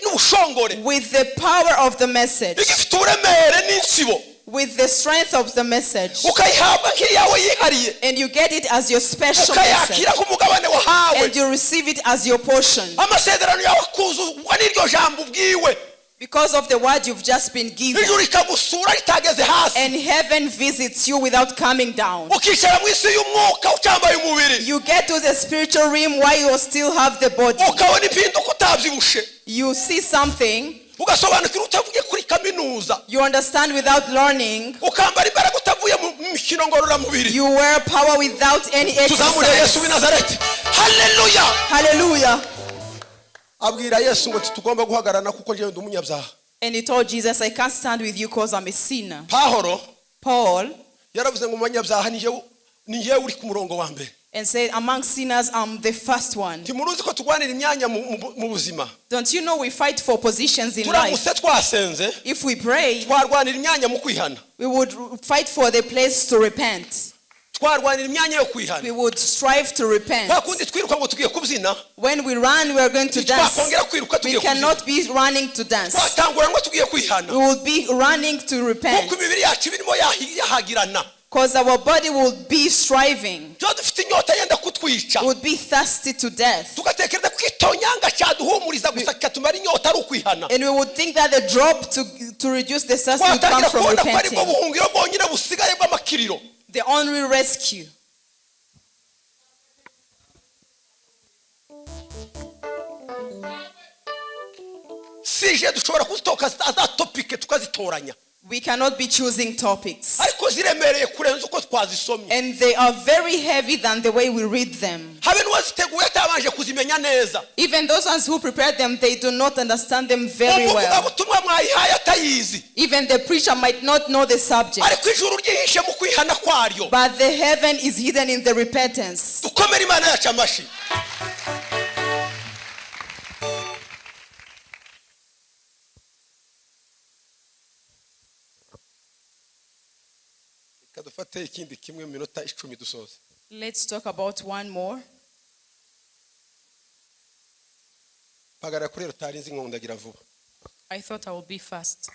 n'ubushongore. with the power of the message. Igifite uburemere n'insibo. With the strength of the message. Ukayihabwa nk'iyawe yihariye. And you get it as your special message. Ukayakira nk'umugabane wahawe. And you receive it as your portion. Amasezerano yawe akuzuzwa n'iryo jambo ubwiwe. Because of the word you've just been given. Ijuru rikagusura ritageze hasi. And heaven visits you without coming down. Ukicara mu isi y'umwuka ucyambaye umubiri. You get to the spiritual realm while you still have the body. Ukabona impinduka utabyibushe. You see something. Ugasobanukirwa utavuye kuri kaminuza. You understand without learning. Ukambara imbaraga utavuye mu mikino ngororamubiri. You wear power without any Tuzamure Yesu exercise. w'i Nazareti. Hallelujah. Hallelujah. Abwira Yesu ngo tugomba guhagararana kuko njyewe ndi umunyabyaha. And he told Jesus, I can't stand with you because I'm a sinner. Pahoro Paul yaravuze ngo umunyabyaha ni njyewe uri ku murongo wa mbere. And said, among sinners, I'm the first one. Ntimuruzi ko turwanira imyanya mu buzima. Don't you know we fight for positions in life? Turamutse twasenze, If we pray, twarwanira imyanya mu kwihana. we would fight for the place to repent. Twarwanira imyanya yo kwihana. We would strive to repent. Kwa kundi twiruka ngo tugiye kubyina. When we run, we are going to dance. Twakongera kwiruka We tugiye kubyina. cannot be running to dance. Twatangura ngo tugiye kwihana. We will be running to repent. Kuko imibiri yacu irimo yahagirana. Because our body will be striving. Tuba dufite inyota yenda kutwica. Would be thirsty to death. Tugatekereza ko itonyanga cyaduhumuriza gusa kikatumara inyota ari ukwihana. And we would think that the drop to reduce the thirst would come Twatangira from kubona ko aribwo repenting. buhungiro bwonyine busigaye bw'amakiriro. The only rescue. Sije dushobora kuzitoka za topic tukazitoranya. We cannot be choosing topics. Ariko ziremereye kurenza uko twazisomye. And they are very heavy than the way we read them. Habe n'uwaziteguye atabanje kuzimenya neza. Even those ones who prepared them, they do not understand them very well. Umuvugabutumwa mwayihaye atayizi. Even the preacher might not know the subject. Ariko ijuru ryihishe mu kwihana kwaryo. But the heaven is hidden in the repentance. Dukomere Imana yacu amashyi. Dufate ikindi kimwe mu minota 10 dusoze. Let's talk about one more. Pagara kuri rutarinzi nkondagira vuba. I thought I would be fast.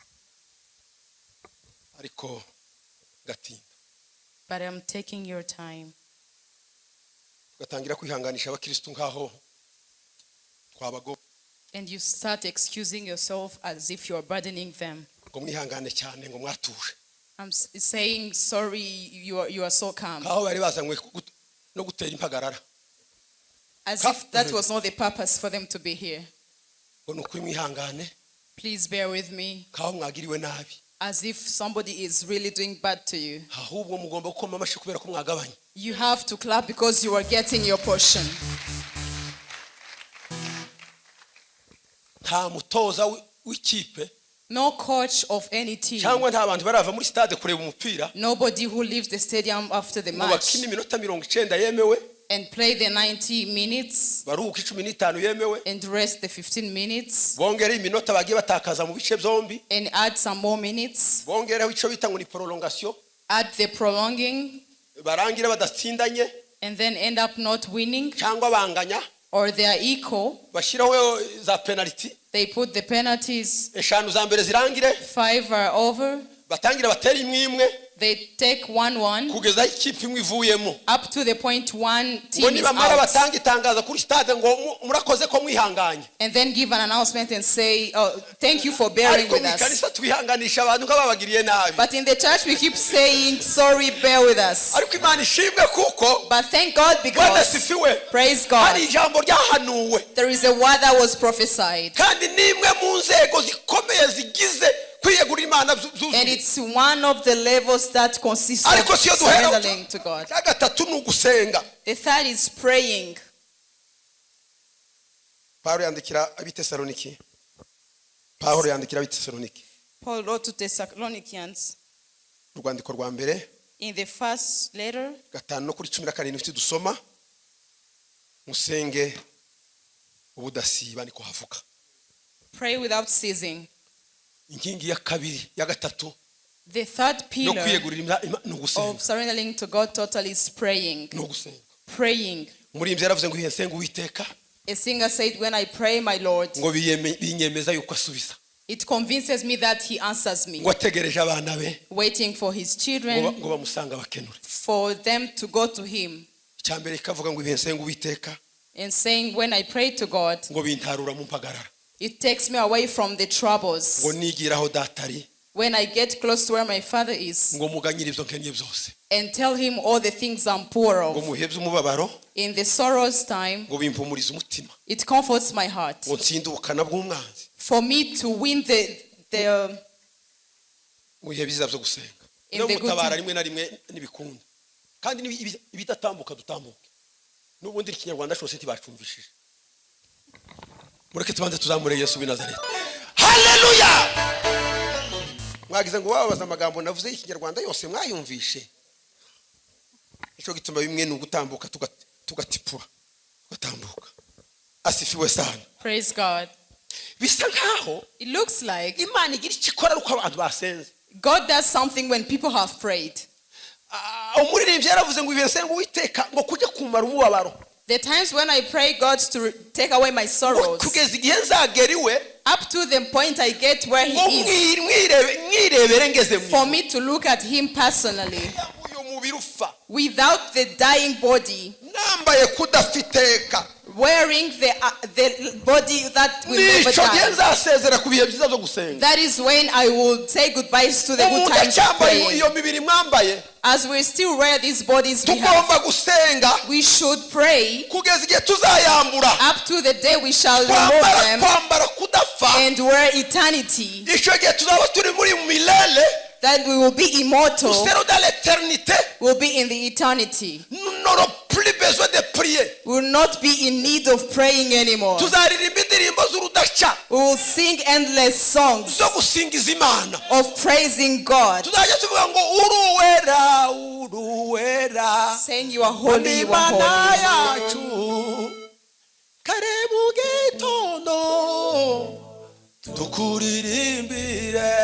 Ariko gatinda. But I'm taking your time. Tugatangira kwihanganisha abakristo nkaho twabago. And you start excusing yourself as if you are burdening them. Ngo mwihangane cyane ngo mwatuje. I'm saying sorry, you are so calm. As if that was not the purpose for them to be here. Please bear with me. As if somebody is really doing bad to you. You have to clap because you are getting your portion. No coach of any team. Nobody who leaves the stadium after the match and play the 90 minutes and rest the 15 minutes and add some more minutes. Add the prolonging and then end up not winning or they are equal. They put the penalties. 5 are over. They take 1-1 up to the point one team is out. And then give an announcement and say, oh, thank you for bearing with us. But in the church we keep saying, sorry, bear with us. But thank God because, praise God, there is a word that was prophesied. And it's one of the levels that consists of surrendering to God. The third is praying. Paul wrote to Thessalonians in the first letter, pray without ceasing. The third pillar of surrendering to God totally is praying. Praying. A singer said, when I pray, my Lord, it convinces me that he answers me. Waiting for his children, for them to go to him. And saying, when I pray to God, it takes me away from the troubles. When I get close to where my father is and tell him all the things I'm poor of, in the sorrows time, it comforts my heart. For me to win the in the good time. Hallelujah! Mwagize ngo wabaza amagambo navuze y'ikinyarwanda yose mwayumvishe. Ico gituma bimwe ni ugutambuka tugatipura tugatambuka. Asifiwe sana. Praise God. Bisa nkaho it looks like Imana igira ikikora uko abantu basenze. God does something when people have prayed. Umuririmbyi yaravuze ngo ibisenga Uwiteka ngo kujya kumara umubabaro. The times when I pray God to take away my sorrows, up to the point I get where he is, for me to look at him personally, without the dying body, wearing the body that will never die. That is when I will say goodbyes to the good times of praying. As we still wear these bodies we have, tugomba gusenga we should pray kugeza igihe tuzayambura, up to the day we shall remove twambara them kwambara kudapfa. and wear eternity. Icyo gihe tuzaba turi muri milele, That we will be immortal, nous serons dans l'éternité, will be in the eternity. Nous n'aurons plus besoin de prier. We will not be in need of praying anymore. Tuzaririmba indirimbo z'urudaca We will sing endless songs zo gusingiza Imana. Of praising God, Tuzajya tuvuga ngo uruwera, uruwera, saying you are holy, you are Imana holy. Yacu kare mu gitondo tukuririmbire,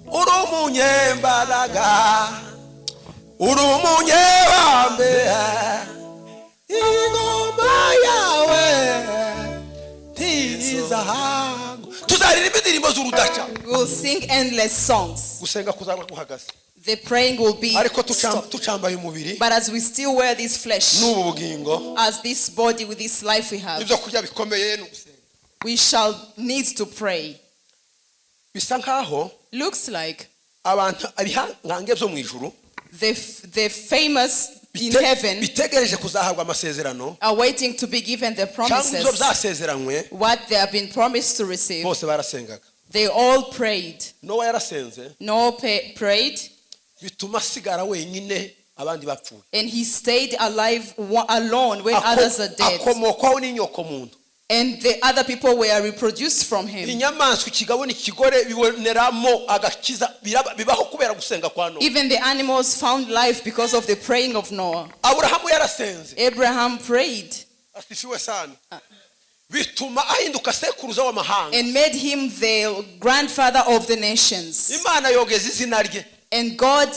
uri umunyembaraga, uri umunyebambe, ingoma yawe ntizahangwa. Tuzaririmba indirimbo z'urudaca. We will sing endless songs. Gusenga kuzaba guhagaze, The praying will be ariko stopped. Tucambaye umubiri But as we still wear this flesh, n'ubu bugingo, as this body with this life we have, ibyo kurya bikomeye ni ugusenga. We shall need to pray. Bisa nkaho Looks like abantu ibihangange byo mu ijuru the famous in heaven bitegereje kuzahabwa amasezerano are waiting to be given the cyangwa ibyo promises, byasezeranywe, what they have been promised to receive. Bose barasengaga. They all prayed. Nowa yarasenze, Noah prayed, bituma asigara wenyine abandi bapfuye. And he stayed alive alone when others are dead. Akomokwaho n'inyoko muntu. And the other people were reproduced from him. Inyamaswa ikigabo n'ikigore biboneramo agakiza, bibaho kubera gusenga kwa Nowa. Even the animals found life because of the praying of Noah. Aburahamu yarasenze. Abraham prayed. Asifiwe sana. Bituma ahinduka sekuruza w'amahanga. And made him the grandfather of the nations. Imana yogeza izina rye. And God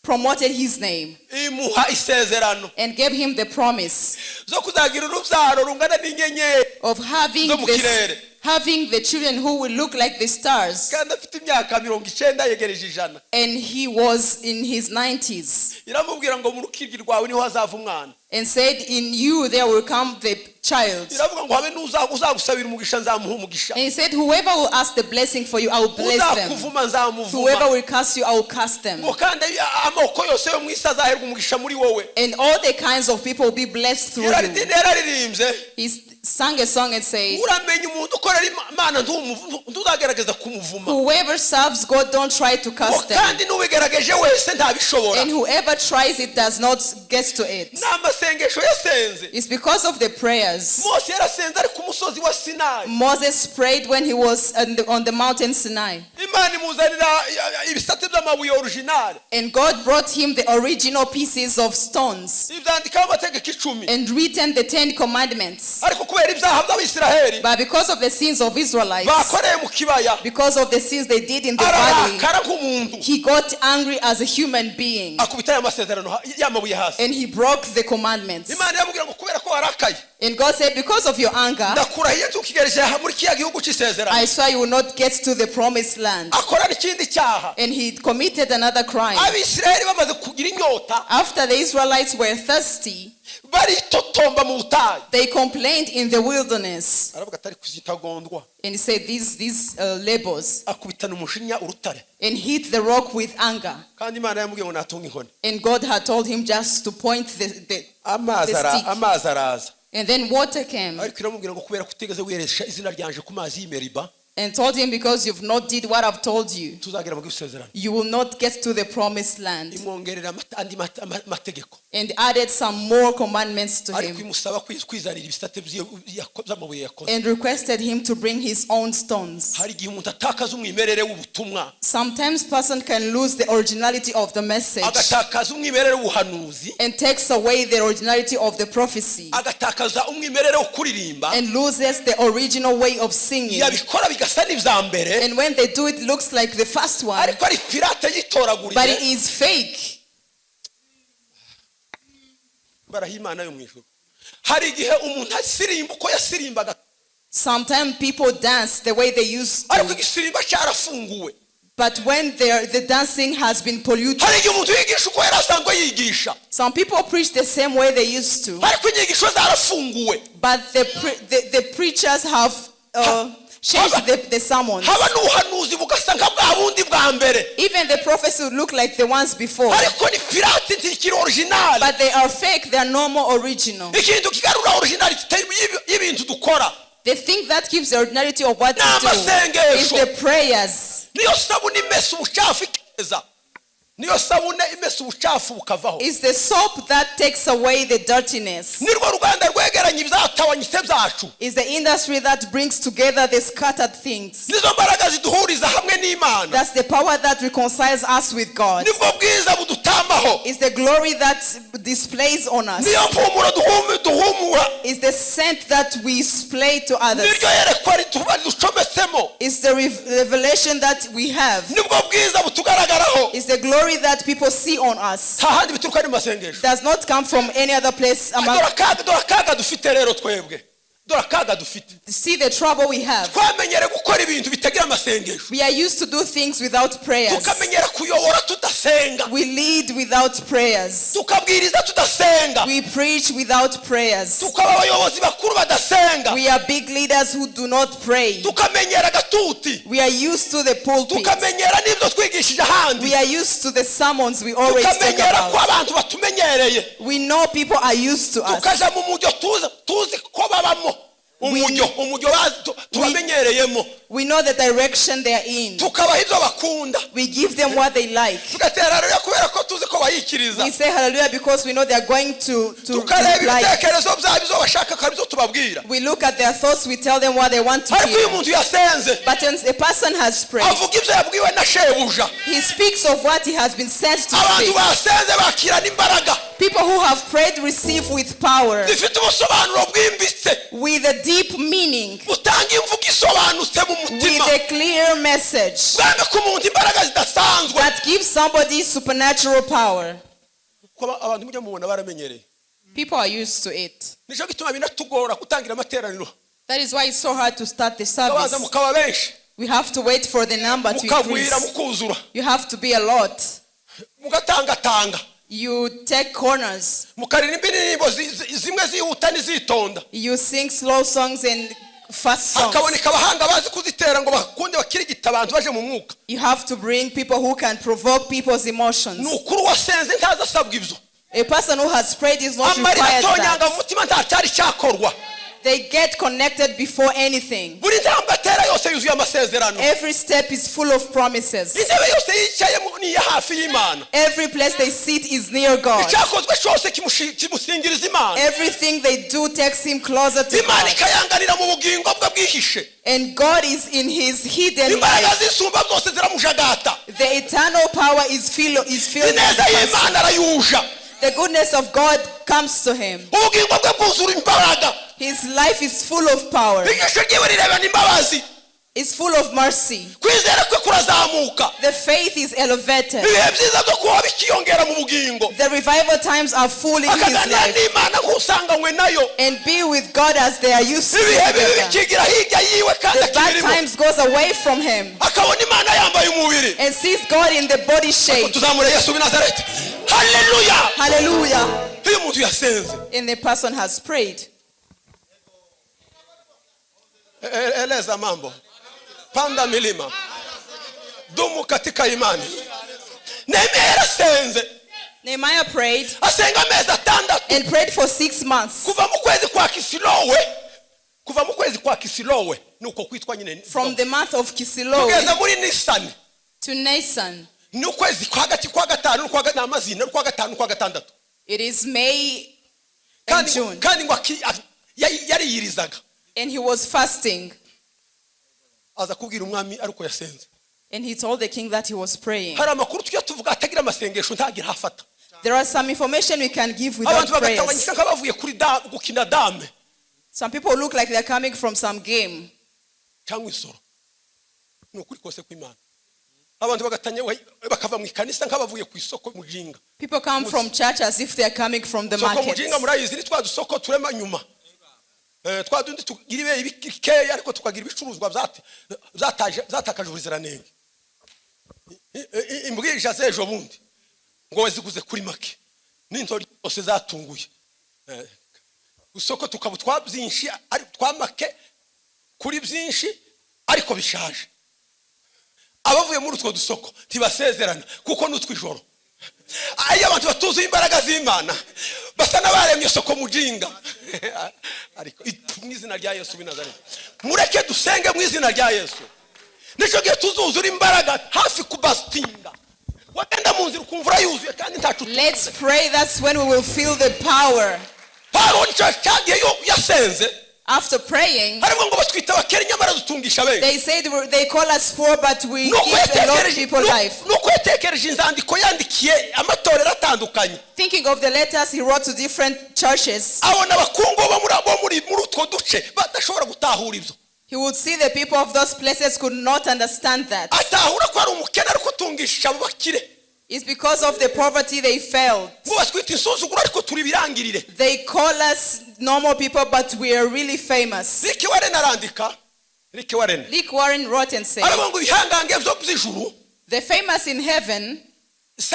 promoted his name imuha isezerano and gave him the promise zo kuzagira urubyaro rungana n'inyenyeri of zo mu kirere. Having the children who will look like the stars. Kandi afite imyaka 90 yegereje 100. And he was in his 90s. Iramubwira ngo mu rukiryi rwawe niho hazava umwana. And said, in you there will come the child. Iravuga ngo habe uzagusabira umugisha nzamuha umugisha. And he said, whoever will ask the blessing for you, I will bless them. Uzakuvuma nzamuvuma. Whoever will curse you, I will curse them. Ngo kandi amoko yose yo mu isi azaherwa umugisha muri wowe. And all the kinds of people will be blessed through you. Yararirimbye. He sang a song and said, Uramenye umuntu ukorera Imana ntuzagerageza kumuvuma. Whoever serves God, don't try to curse Ngo them. kandi n'uwigerageje wese ntabishobora. And whoever tries it does not get to it. N'amasengesho yasenze. It's because of the prayers. Mose yarasenze ari ku musozi wa Sinai. Moses prayed when he was on the mountain Sinai. Imana imuzanira ibisate by'amabuye original. And God brought him the original pieces of stones. Ibyandikaho amategeko 10. And written the 10 commandments. Ariko kubera ibyaha by'Abisiraheli, But because of the sins of Israelites, bakoreye mu kibaya, because of the sins they did in the valley, ararakara nk'umuntu. he got angry as a human being. Akubita ya masezerano y'amabuye hasi. And he broke the commandments. Imana iramubwira ngo kubera ko warakaye, And God said, because of your anger, ndakurahiye ntukigereje muri kiriya gihugu cy'isezerano. I swear you will not get to the promised land. Akora n'ikindi cyaha. And he committed another crime. Abisiraheli bamaze kugira inyota, After the Israelites were thirsty, baritotomba mu butayu. they complained in the wilderness. Aravuga atari kuzitagondwa. And he said, these labors. Akubitana umujinya urutare. And hit the rock with anger. Kandi Imana yamubwiye ngo natunge inkoni. And God had told him just to point the stick. Amazi araza. And then water came. Ariko iramubwira ngo kubera kutigeze wiyeresha izina ryanje ku mazi y'i Meriba, And told him, because you've not did what I've told you, tuzagera mu isezerano. you will not get to the promised land. Imwongerera andi mategeko. And added some more commandments to Ariko him. imusaba kwizanira ibisate by'amabuye yakoze. And requested him to bring his own stones. Hari igihe umuntu atakaza umwimerere w'ubutumwa. Sometimes person can lose the originality of the message. Agatakaza umwimerere w'ubuhanuzi. And takes away the originality of the prophecy. Agatakaza umwimerere wo kuririmba. And loses the original way of singing. Yabikora bigasa n'ibya mbere. And when they do it, looks like the first one. Ariko ari pirate yitoraguriye. But it is fake. Baraha Imana yo mu ijuru. Hari igihe umuntu asirimba uko yasirimbaga. Sometimes people dance the way they used to. Ariko igisirimba cyarafunguwe. But when the dancing has been polluted. Hari igihe umuntu yigisha uko yari asanzwe yigisha. Some people preach the same way they used to. Ariko inyigisho zarafunguwe. But the preachers changed the sermons. Haba n'ubuhanuzi bugasa nka bwa bundi bwa mbere. Even the prophecy would look like the ones before. Ariko ni pirate, ntikiri original. But they are fake, they are no more original. Ikintu kigarura originality y'ibintu dukora. The thing that gives the originality of what we do is the prayers. Niyo sabune imesa ubucafu ikeza. Niyo sabune imesa ubucafu bukavaho. Is the soap that takes away the dirtiness. Nirwo ruganda rwegeranya ibyatabanyitse byacu. Is the industry that brings together the scattered things. Nizo mbaraga ziduhuriza hamwe n'Imana. That's the power that reconciles us with God. Nibwo bwiza budutambaho. Is the glory that displays on us. Niyo mpumuro duhumura. Is the scent that we display to others. Niryo yerekwa riducometsemo. Is the revelation that we have. Nibwo bwiza butugaragaraho. Is the glory that people see on us. Nta handi bituruka ni masengesho. Does not come from any other place among. Dore akaga dufite rero twebwe. Dore akaga dufite. See the trouble we have. Twamenyere gukora ibintu bitagira amasengesho. We are used to do things without prayers. Tukamenyera kuyobora tudasenga. We lead without prayers. Tukabwiriza tudasenga. We preach without prayers. Tukaba abayobozi bakuru badasenga. We are big leaders who do not pray. Tukamenyera gatuti. We are used to the pulpit. Tukamenyera n'ibyo twigishije ahandi. We are used to the sermons we always talk Tukamenyera ko about. abantu batumenyereye. We know people are used to us. Tukaja mu mujyo tuzi ko babamo. Umujyo tubamenyereyemo. We know the direction they are in. Tukabaha ibyo bakunda. We give them what they like. Tugatera haleluya kubera ko tuzi ko bayikiriza. We say hallelujah because we know they are going to Tukareba like. ibitekerezo byabo ibyo bashaka akabyo tubabwira. We look at their thoughts, we tell them what they want to Ariko iyo hear. umuntu yasenze, But when a person has prayed, avuga ibyo yabwiwe na shebuja. he speaks of what he has been sent to Abantu speak. basenze bakirana imbaraga. People who have prayed receive with power, Zifite ubusobanuro bwimbitse. with a deep meaning, Butanga imvugo isobanutse mu mutima. with a clear message Bwambika umuntu imbaraga zidasanzwe. that gives somebody supernatural power. Kuko abantu mujya mubona baramenyereye. People are used to it. Nicyo gituma binatugora gutangira amateraniro. That is why it's so hard to start the Tukabanza service. mukaba benshi. We have to wait for the number to Mukagwira increase. mukuzura. You have to be a lot. Mugatangatanga. You take corners. Mukaririmba indirimbo zimwe zihuta n'izitonda. You sing slow songs and fast songs. Hakaboneka abahanga bazi kuzitera ngo bakunde bakirigita abantu baje mu mwuka. You have to bring people who can provoke people's emotions. Ni ukuri wasenze ntaza asabwa ibyo. A person who has prayed is not Amarira required atonyanga that. mu mutima nta cyari cyakorwa. They get connected before anything. Buri ntambwe atera yose yuzuye amasezerano. Every step is full of promises. Intebe yose yicayemo ni iya hafi y'Imana. Every place they sit is near God. Icyakozwe cyose kimusingiriza Imana. Everything they do takes him closer to Imana God. ikayanganira mu bugingo bwe bwihishe. And God is in his hidden Imbaraga life. zisumba zose ziramujagata. The eternal power is filled with Ineza the person. y'Imana arayuja. The goodness of God comes to him. Ubugingo bwe bwuzura imbaraga. His life is full of power. Ijisho ryiwe rirebana imbabazi. It's full of mercy. Kwizera kwe kurazamuka. The faith is elevated. Ibihe byiza byo kubaho bikiyongera mu bugingo. The revival times are full in his Akaganira life. n'Imana nk'usanganywe nayo. And be with God as they are used to Ibihe bibi together. bikigira hirya yiwe kandi The bad akibirimo. times goes away from him. Akabona Imana yambaye umubiri. And sees God in the body shape. Tuzamure Yesu w'i Nazareti. Hallelujah. Hallelujah. Iyo umuntu yasenze. And the person has prayed. Eleza mambo. Panda milima. Dumu katika imani. Nehemia yarasenze. Nehemiah prayed. Asenga amezi atandatu. And prayed for 6 months. Kuva mu kwezi kwa Kisilowe. Kuva mu kwezi kwa Kisilowe nuko kwitwa nyine. From the month of Kisilowe. Kugeza muri Nisan. To Nisan. Ni ukwezi kwa hagati kwa gatanu kwa n'amazina kwa gatanu kwa gatandatu. It is May and June. Kandi ngo yariyirizaga. And he was fasting. Aza kubwira umwami ariko yasenze. And he told the king that he was praying. Hari amakuru tujya tuvuga atagira amasengesho ntagira hafata. There are some information we can give without Abantu prayers. bagatanganyika nk'abavuye kuri gukina dame. Some people look like they're coming from some game. Cyangwa isoro. Ni ukuri kose kw'Imana. Abantu bagatanya bakava mu ikanisa nk'abavuye ku isoko mujinga. People come from church as if they are coming from the Soko market. mujinga murayizi ni twa dusoko turema nyuma. Twa dundi tugira ibikeya ariko tukagira ibicuruzwa zatakaje ubuziranenge. Imbwija z'ejo bundi ngo waziguze kuri make n'intori zose zatunguye. Isoko tukaba twa byinshi ari twa make kuri byinshi Ariko bishaje. Abavuye muri utwo dusoko ntibasezerana kuko n'utwijoro. Ayo abantu batuzuye imbaraga z'Imana basa n'abaremye soko mujinga. Ariko mu izina rya Yesu w'i Nazareti, mureke dusenge mu izina rya Yesu. Nicyo gihe tuzuzura imbaraga hafi kubastinga. Wagenda mu nzira ukumva yuzuye kandi ntacu. Let's pray, that's when we will feel the power. Paulo nicyo cyagiye yasenze. After praying, they said they call us poor, but we give a lot of people life. Thinking of the letters he wrote to different churches, he would see the people of those places could not understand that. It's because of the poverty they felt. They call us normal people, but we are really famous. Rick Warren wrote and said, the famous in heaven is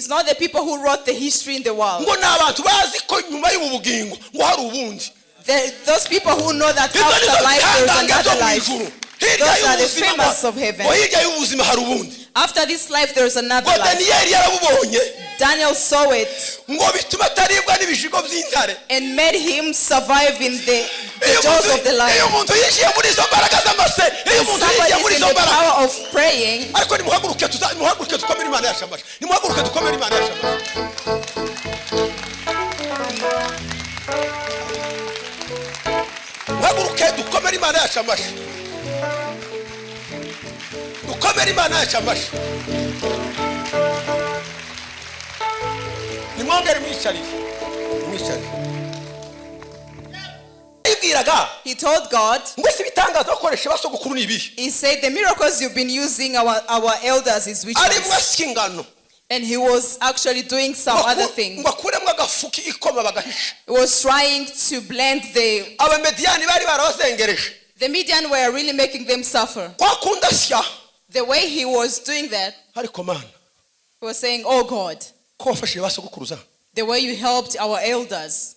not the people who wrote the history in the world. Those people who know that after life there is another life. Those are the famous of heaven. After this life there is another life. Daniel saw it and made him survive in the jaws of the lion. And somebody is in the power of praying. He told God, he said, the miracles you've been using our elders is which ones? And he was actually doing some other thing. He was trying to blend the Midian were really making them suffer. The way he was doing that, he was saying, oh God, the way you helped our elders.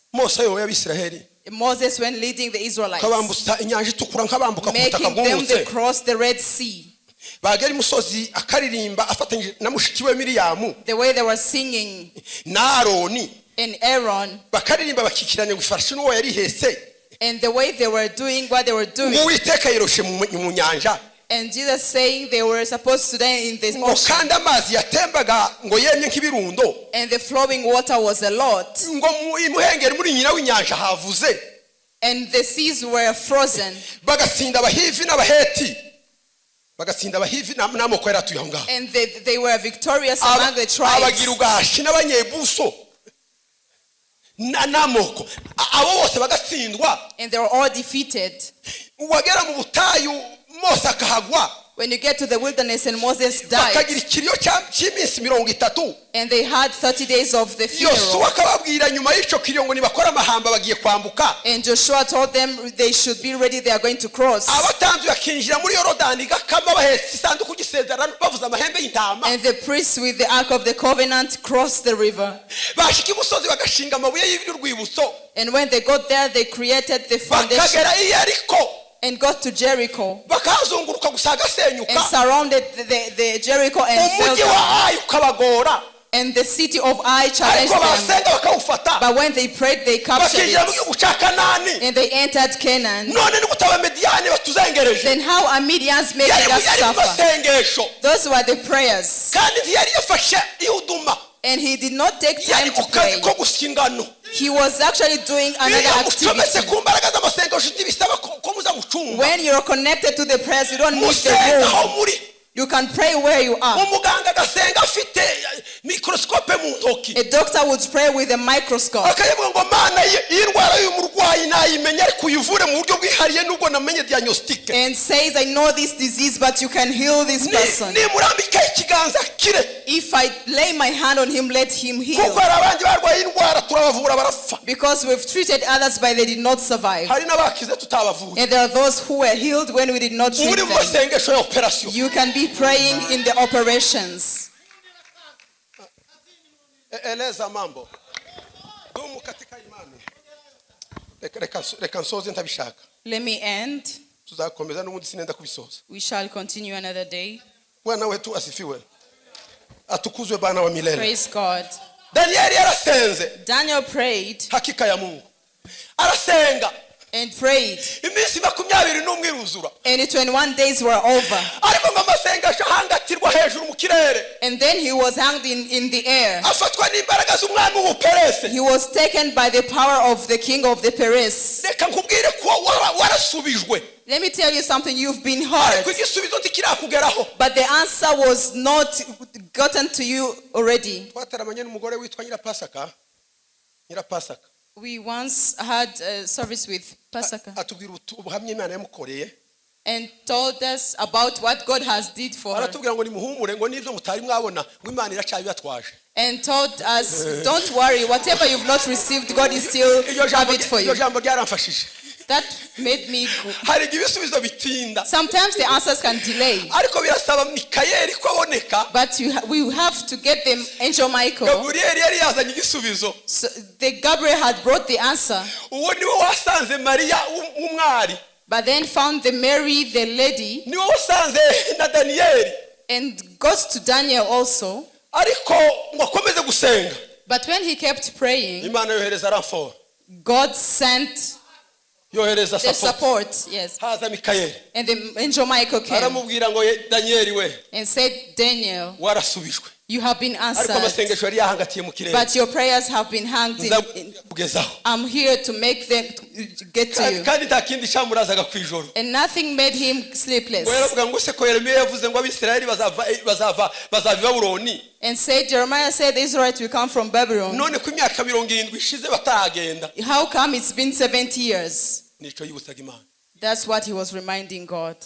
Moses, when leading the Israelites, making them to cross the Red Sea. The way they were singing, and Aaron, and the way they were doing what they were doing. And Jesus saying they were supposed to die in this ocean. And the flowing water was a lot. And the seas were frozen. And they were victorious among the tribes. And they were all defeated. When you get to the wilderness and Moses died, and they had 30 days of the funeral, and Joshua told them they should be ready, they are going to cross. And the priests with the Ark of the Covenant crossed the river. And when they got there, they created the foundation. And got to Jericho and surrounded the Jericho and fell down. And the city of Ai challenged them. But when they prayed, they captured it. And they entered Canaan. Then how are Midians making us suffer? Those were the prayers. And he did not take time to pray. He was actually doing another activity. When you're connected to the prayers, you don't need the room. You can pray where you are. A doctor would pray with a microscope. And says, I know this disease, but you can heal this person. If I lay my hand on him, let him heal. Because we've treated others, but they did not survive. And there are those who were healed when we did not treat them. You can be praying in the operations. Eleza mambo. Dumu katika imani. Reka nsoze ntabishaka. Let me end. Tuzakomeza n'ubundi sinenda kubisoza. We shall continue another day. Bwana wetu asifiwe. Atukuzwe Bwana wa milele. Praise God. Daniel yarasenze. Daniel prayed. Hakika ya Mungu. Arasenga. And prayed. Iminsi 21 iruzura. And the 21 days were over. Ariko ngo amasengesho ahangatirwa hejuru mu kirere. And then he was hanged in the air. Afatwa n'imbaraga z'umwami w'Ubuperesi. He was taken by the power of the king of the Peres. Reka nkubwire ko warasubijwe. Let me tell you something, you've been heard. Ariko igisubizo ntikirakugeraho. But the answer was not gotten to you already. Twataramanye n'umugore witwa Nyirapasaka. Nyirapasaka. We once had a service with Pasaka. Atubwira ubuhamya Imana yamukoreye. And told us about what God has did for her. Aratubwira ngo nimuhumure ngo n'ibyo mutari mwabona ngo Imana iracyabibatwaje. And told us, don't worry, whatever you've not received, God is still have it for you. Iryo jambo ryaramfashije. That made me go. Hari ibisubizo bitinda. Sometimes the answers can delay. Ariko birasaba Mikayeli ko aboneka. But we have to get them Angel Michael. Gabriel yari yazanye igisubizo. So the Gabriel had brought the answer. Uwo niwe wasanze Maria w'umwari. But then found the Mary, the lady. Niwe wasanze na Daniel. And got to Daniel also. Ariko ngo akomeze gusenga. But when he kept praying, Imana yohereza renfort. God sent yohereza the support, yes. Haza Mikayeli. And the angel Michael came. Aramubwira ngo Daniel we. And said, Daniel, warasubijwe. You have been answered. Ariko amasengesho yari yahangatiye mu kirere. But your prayers have been hanged in. I'm here to make them get to you. Kandi nta kindi cyamurazaga ku ijoro. And nothing made him sleepless. Yaravuga ngo se ko Yeremiya yavuze ngo Abisirayeli bazava i Babuloni. And said, Jeremiah said the Israelites will come from Babylon. None ko imyaka 70 ishize bataragenda. How come it's been 70 years? Nico yibutsaga Imana. That's what he was reminding God.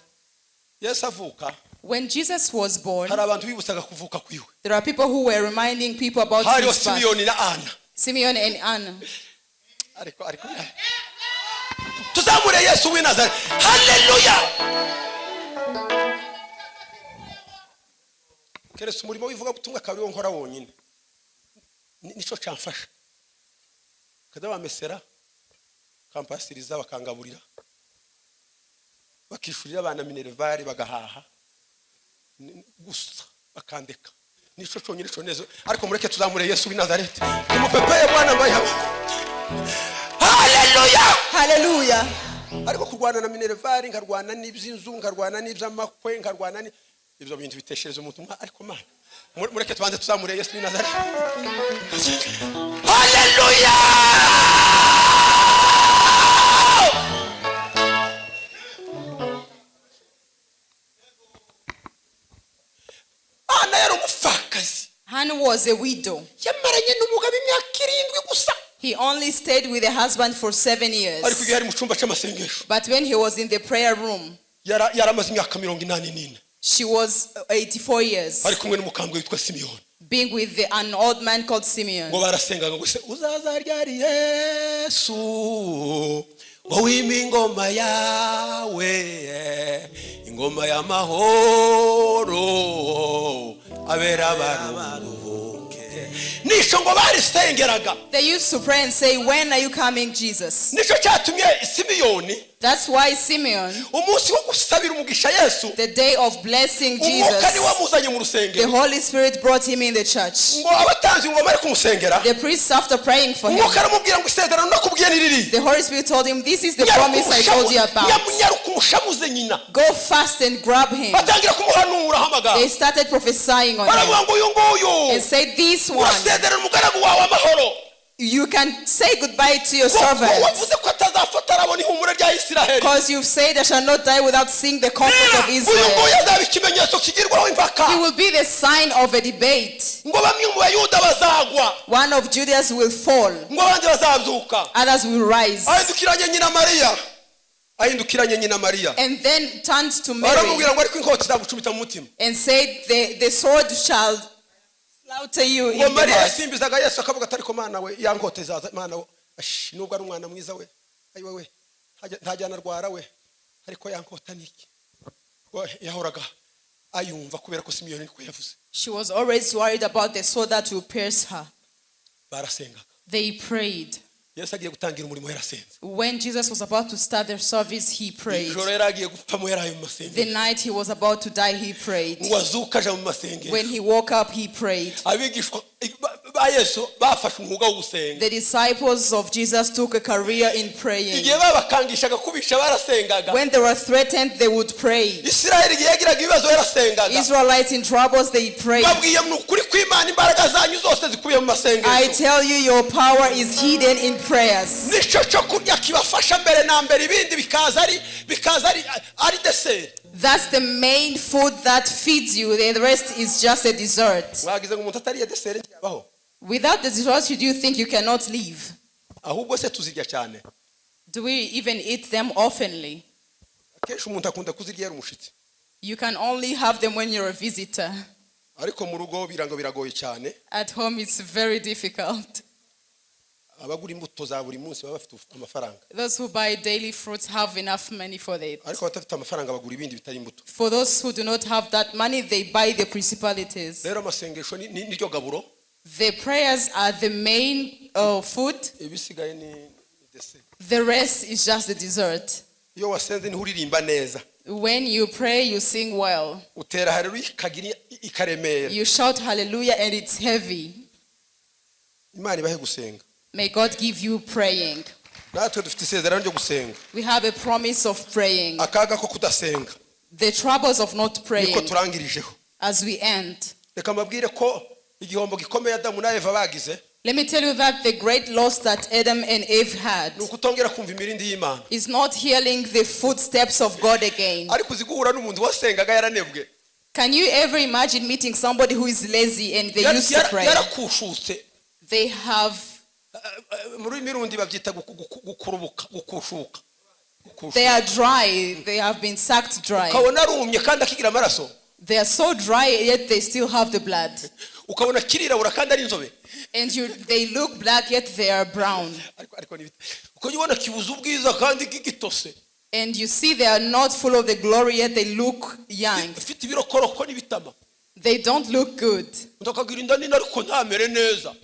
Yesu avuka. When Jesus was born, hari abantu bibutsaga kuvuka kwiwe. There are people who were reminding people about his birth. Simeon na Anna. Simeon and Anna. Ariko tuzamure Yesu w'i Nazareti. Hallelujah. Keretse umurimo w'ivuga butumwa akaba nkora wonyine. Nico cyamfasha. Kada bamesera kampasiriza bakangaburira. Bakishurira abana minervari bagahaha. Gusa bakandeka. Nico cyonyine cyo ariko mureke tuzamure Yesu w'i Nazareti. Tumupepeye Bwana mbaye. Hallelujah. Hallelujah. Ariko kurwana na minervari nkarwana n'iby'inzu nkarwana n'iby'amakwe nkarwana ni ibyo bintu biteshereza umuntu ariko Mana mureke tubanze tuzamure Yesu w'i Nazareti. Hallelujah. Anna yari umupfakazi. Hannah was a widow. Yamaranye n'umugabo imyaka 7 gusa. He only stayed with the husband for 7 years. Ariko igihe yari mu cyumba cy'amasengesho. But when he was in the prayer room, yaramaze imyaka 84. She was 84 years. Ari kumwe n'umukambwe witwa Simeon. Being with an old man called Simeon. Ngo barasengaga ngo se uzaza ryari Yesu wowe ingoma yawe ingoma y'amahoro abera baruhuke. Nico ngo barisengeraga. They used to pray and say, when are you coming, Jesus? Nico cyatumye Simeon. That's why Simeon, umunsi wo gusabira umugisha Yesu, the day of blessing Jesus, umwuka niwe wamuzanye mu rusengero. The Holy Spirit brought him in the church. Ngo abatanzi ngo bari kumusengera. The priests, after praying for him, umwuka aramubwira ngo isezerano nakubwiye ni riri. The Holy Spirit told him, this is the promise I told you about. Nyarukumushamuze nyina. Go fast and grab him. Batangira kumuhanura amagambo. They started prophesying on him. Baravuga ngo uyu nguyu. And said, this one. Urasezerana umugaragu wawe amahoro. You can say goodbye to your servant. Because you've said, I shall not die without seeing the comfort of Israel. He will be the sign of a debate. One of Judas will fall. Others will rise. And then turned to Mary and said, the sword shall slaughter you in the heart. She was always worried about the sword that will pierce her. They prayed. Yesu agiye gutangira umurimo yarasenze. When Jesus was about to start their service, he prayed. Ijoro yari agiye gupfamo yaraye mu The masengesho. night he was about to die, he prayed. Ngo azuke aja mu masengesho. When he woke up, he prayed. Abigishwa ba Yesu bafashe umwuga wo gusenga. The disciples of Jesus took a career in praying. Igihe babakangishaga kubisha barasengaga. When they were threatened, they would pray. Isirayeli igihe yagiraga ibibazo yarasengaga. Israelites in troubles, they prayed. Babwiye mu ukuri kw'Imana imbaraga zanyu zose zikubiye mu I masengesho. tell you, your power is hidden in prayers. Nicyo cyo kurya kibafasha mbere na mbere ibindi bikaza ari dessert. That's the main food that feeds you. The rest is just a dessert. Mwagize ngo umuntu atariye dessert ntiyabaho. Without the dessert, do you think you cannot live? Ahubwo se tuzirya cyane. Do we even eat them oftenly? Akenshi umuntu akunda kuzirya ari umushitsi. You can only have them when you're a visitor. Ariko mu rugo birango biragoye cyane. At home it's very difficult. Abagura imbuto za buri munsi baba bafite amafaranga. Those who buy daily fruits have enough money for it. Ariko abatafite amafaranga bagura ibindi bitari imbuto. For those who do not have that money, they buy the principalities. Rero amasengesho ni ryo gaburo. The prayers are the main food. Ibisigaye ni dessert. The rest is just the dessert. Iyo wasenze niho uririmba neza. When you pray, you sing well. Utera haleluya ikagira ikaremera. You shout hallelujah and it's heavy. Imana ibahe gusenga. May God give you praying. Natwe dufite isezerano ryo gusenga. We have a promise of praying. Akaga ko kudasenga. The troubles of not praying. Niko turangirijeho. As we end. Reka mbabwire ko igihombo gikomeye Adamu na Eva bagize. Let me tell you that the great loss that Adam and Eve had ni ukutongera kumva imirindi y'Imana. is not hearing the footsteps of God again. Ariko uzi guhura n'umuntu wasengaga yaranebwe. Can you ever imagine meeting somebody who is lazy and they used to pray? Yarakushutse. They have Muri mirundi babyita gukurubuka, gukushuka. They are dry. They have been sucked dry. Ukabona arumye kandi akigira amaraso. They are so dry yet they still have the blood. Ukabona kirirabura kandi ari inzobe. And they look black yet they are brown. Ukabona kibuza ubwiza kandi gitose. And you see they are not full of the glory yet they look young. Ufite ibirokoroko n'ibitama. They don't look good. Ndakagira inda nini ariko ntamere neza.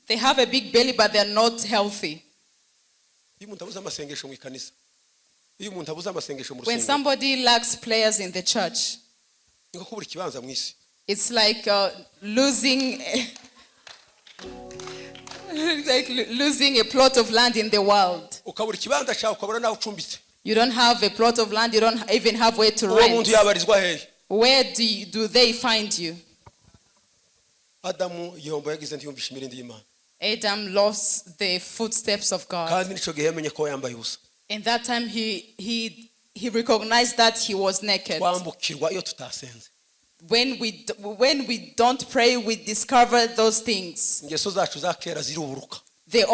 They have a big belly but they are not healthy. Iyo umuntu abuze amasengesho mu ikanisa. Iyo umuntu abuze amasengesho mu When rusengero. somebody lacks prayers in the church, Niko kubura ikibanza mu isi. It's like losing like losing a plot of land in the world. Ukabura ikibanza cyawe ukabura naho ucumbitse. You don't have a plot of land, you don't even have where to rent. Uwo muntu yabarizwa hehe? Where do they find you? Adamu igihombo yagize ntiyumvishe imirindi y'Imana. Adam lost the footsteps of God. Kandi nico gihe yamenye ko yambaye ubusa. In that time he recognized that he was naked. Twambukirwa iyo tutasenze. When we don't pray, we discover those things. Ingeso zacu za kera ziruburuka. The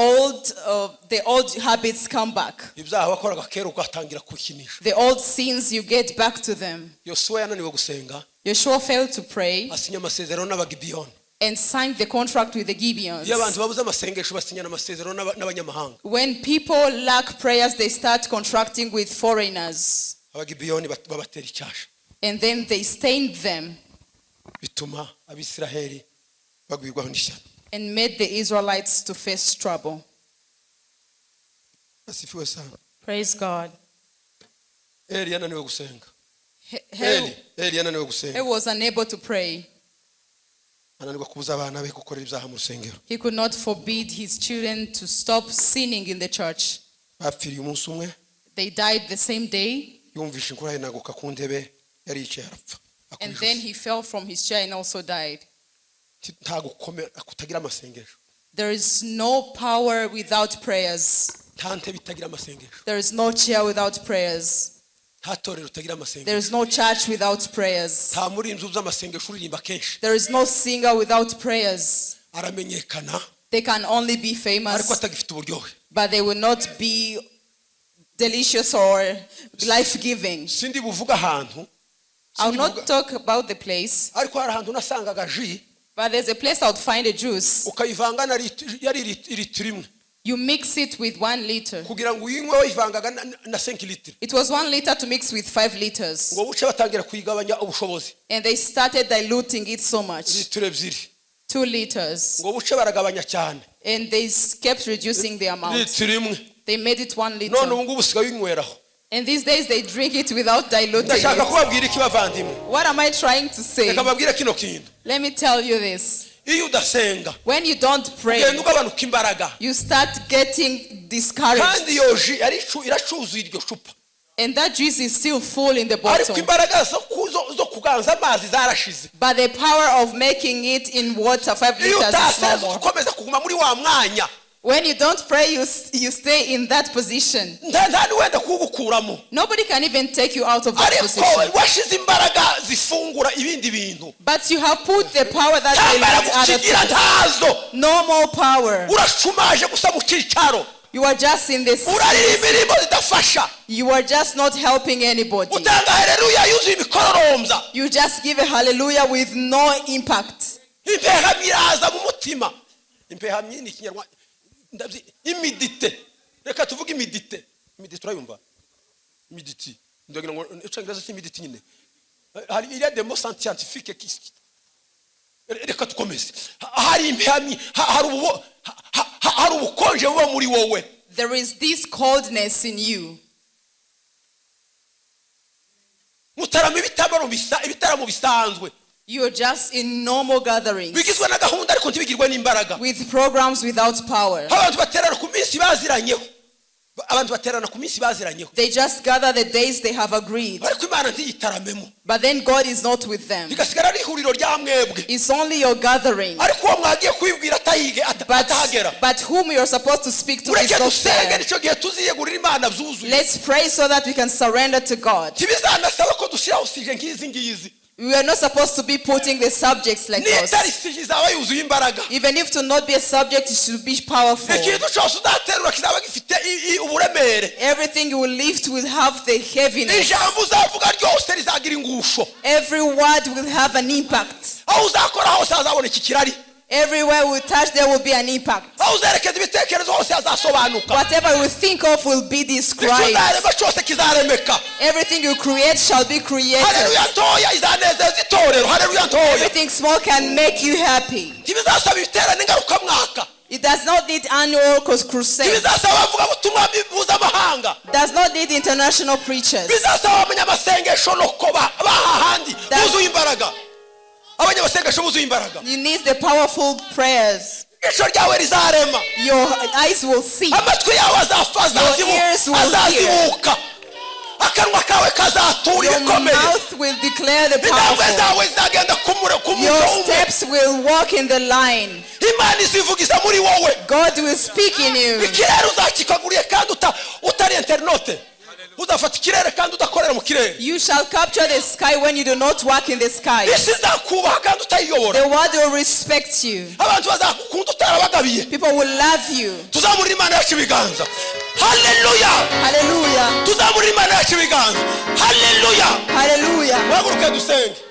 old habits come back. Ibyaha wakoraga kera ugatangira kukinisha. The old sins, you get back to them. Yosuwa yananiwe gusenga. Joshua failed to pray. Asinya amasezerano n'Abagibeyoni. And signed the contract with the Gibeons. Iyo abantu babuze amasengesho basinyana amasezerano n'abanyamahanga. When people lack prayers, they start contracting with foreigners. Abagibeyoni babatera icyasha. And then they stained them. Bituma Abisiraheli bagwirwaho n'ishyano. And made the Israelites to face trouble. Asifiwe sana. Praise God. Eli yananiwe gusenga. Eli yananiwe gusenga. He was unable to pray. Ananirwa kubuza abana be gukorera ibyaha mu rusengero. He could not forbid his children to stop sinning in the church. Bapfiriye umunsi umwe. They died the same day. Yumvishe inkuru ahenaguka ku ntebe yari yicaye arapfa. And then he fell from his chair and also died. Nta gukomera kutagira amasengesho. There is no power without prayers. Nta ntebe itagira amasengesho. There is no chair without prayers. Nta torero itagira amasengesho. There is no church without prayers. Nta murinzi uz'amasengesho uririmba kenshi. There is no singer without prayers. Aramenyekana. They can only be famous. Ariko atagifite uburyohe. But they will not be delicious or life-giving. Sindi buvuga ahantu. I will not talk about the place. Ariko hari ahantu nasangaga ji. But there's a place I would find a juice. Ukayivanga na yari litiro imwe. You mix it with 1 liter. Kugira ngo uyinywe wayivangaga na 5 liters. It was 1 liter to mix with 5 liters. Ngo buce batangira kuyigabanya ubushobozi. And they started diluting it so much. Litiro ebyiri. 2 liters. Ngo buce baragabanya cyane. And they kept reducing the amount. Litiro imwe. They made it 1 liter. None ubu ngubu usigaye uyinyweraho. And these days they drink it without diluting Ndashaka it. kubabwira iki bavandimwe? What am I trying to say? Reka mbabwire kino kintu. Let me tell you this. Iyo udasenga, when you don't pray, ugenda ugabanuka imbaraga. you start getting discouraged. Kandi iyo ji iracuzuye iryo cupa. And that juice is still full in the bottle. Ariko imbaraga zo kuganza amazi zarashize. But the power of making it in water 5 liters is no more. Ukomeza kuguma muri wa mwanya. When you don't pray, you stay in that position. Nobody can even take you out of that position. But you have put the power that dilutes other things. No more power. You are just in this. You are just not helping anybody. You just give a hallelujah with no impact. Imidite. Reka tuvuge imidite. Imidite urayumva? Imiditi. Ndagira ngo icyongereza si imiditi nyine. Hari il y a des mots scientifiques qui reka tukomeze. Hari impamyi, hari ubukonje buba muri wowe. There is this coldness in you. Mutarama ibitaramo bisa, ibitaramo bisanzwe. You are just in normal gatherings with programs without power. They just gather the days they have agreed. But then God is not with them. It's only your gathering. But whom you are supposed to speak to is not there. Let's pray so that we can surrender to God. We are not supposed to be putting the subjects like us. Even if to not be a subject, it should be powerful. Everything you will lift will have the heaviness. Every word will have an impact. Everywhere we touch, there will be an impact. Whatever we think of will be described. Everything you create shall be created. Everything small can make you happy. It does not need annual crusades. Does not need international preachers. You need the powerful prayers. Your eyes will see. Your ears will hear. Your mouth will declare the powerful. Your steps will walk in the line. God will speak in you. You shall capture the sky when you do not walk in the sky. The world will respect you. People will love you. Hallelujah. Hallelujah. Hallelujah. Hallelujah.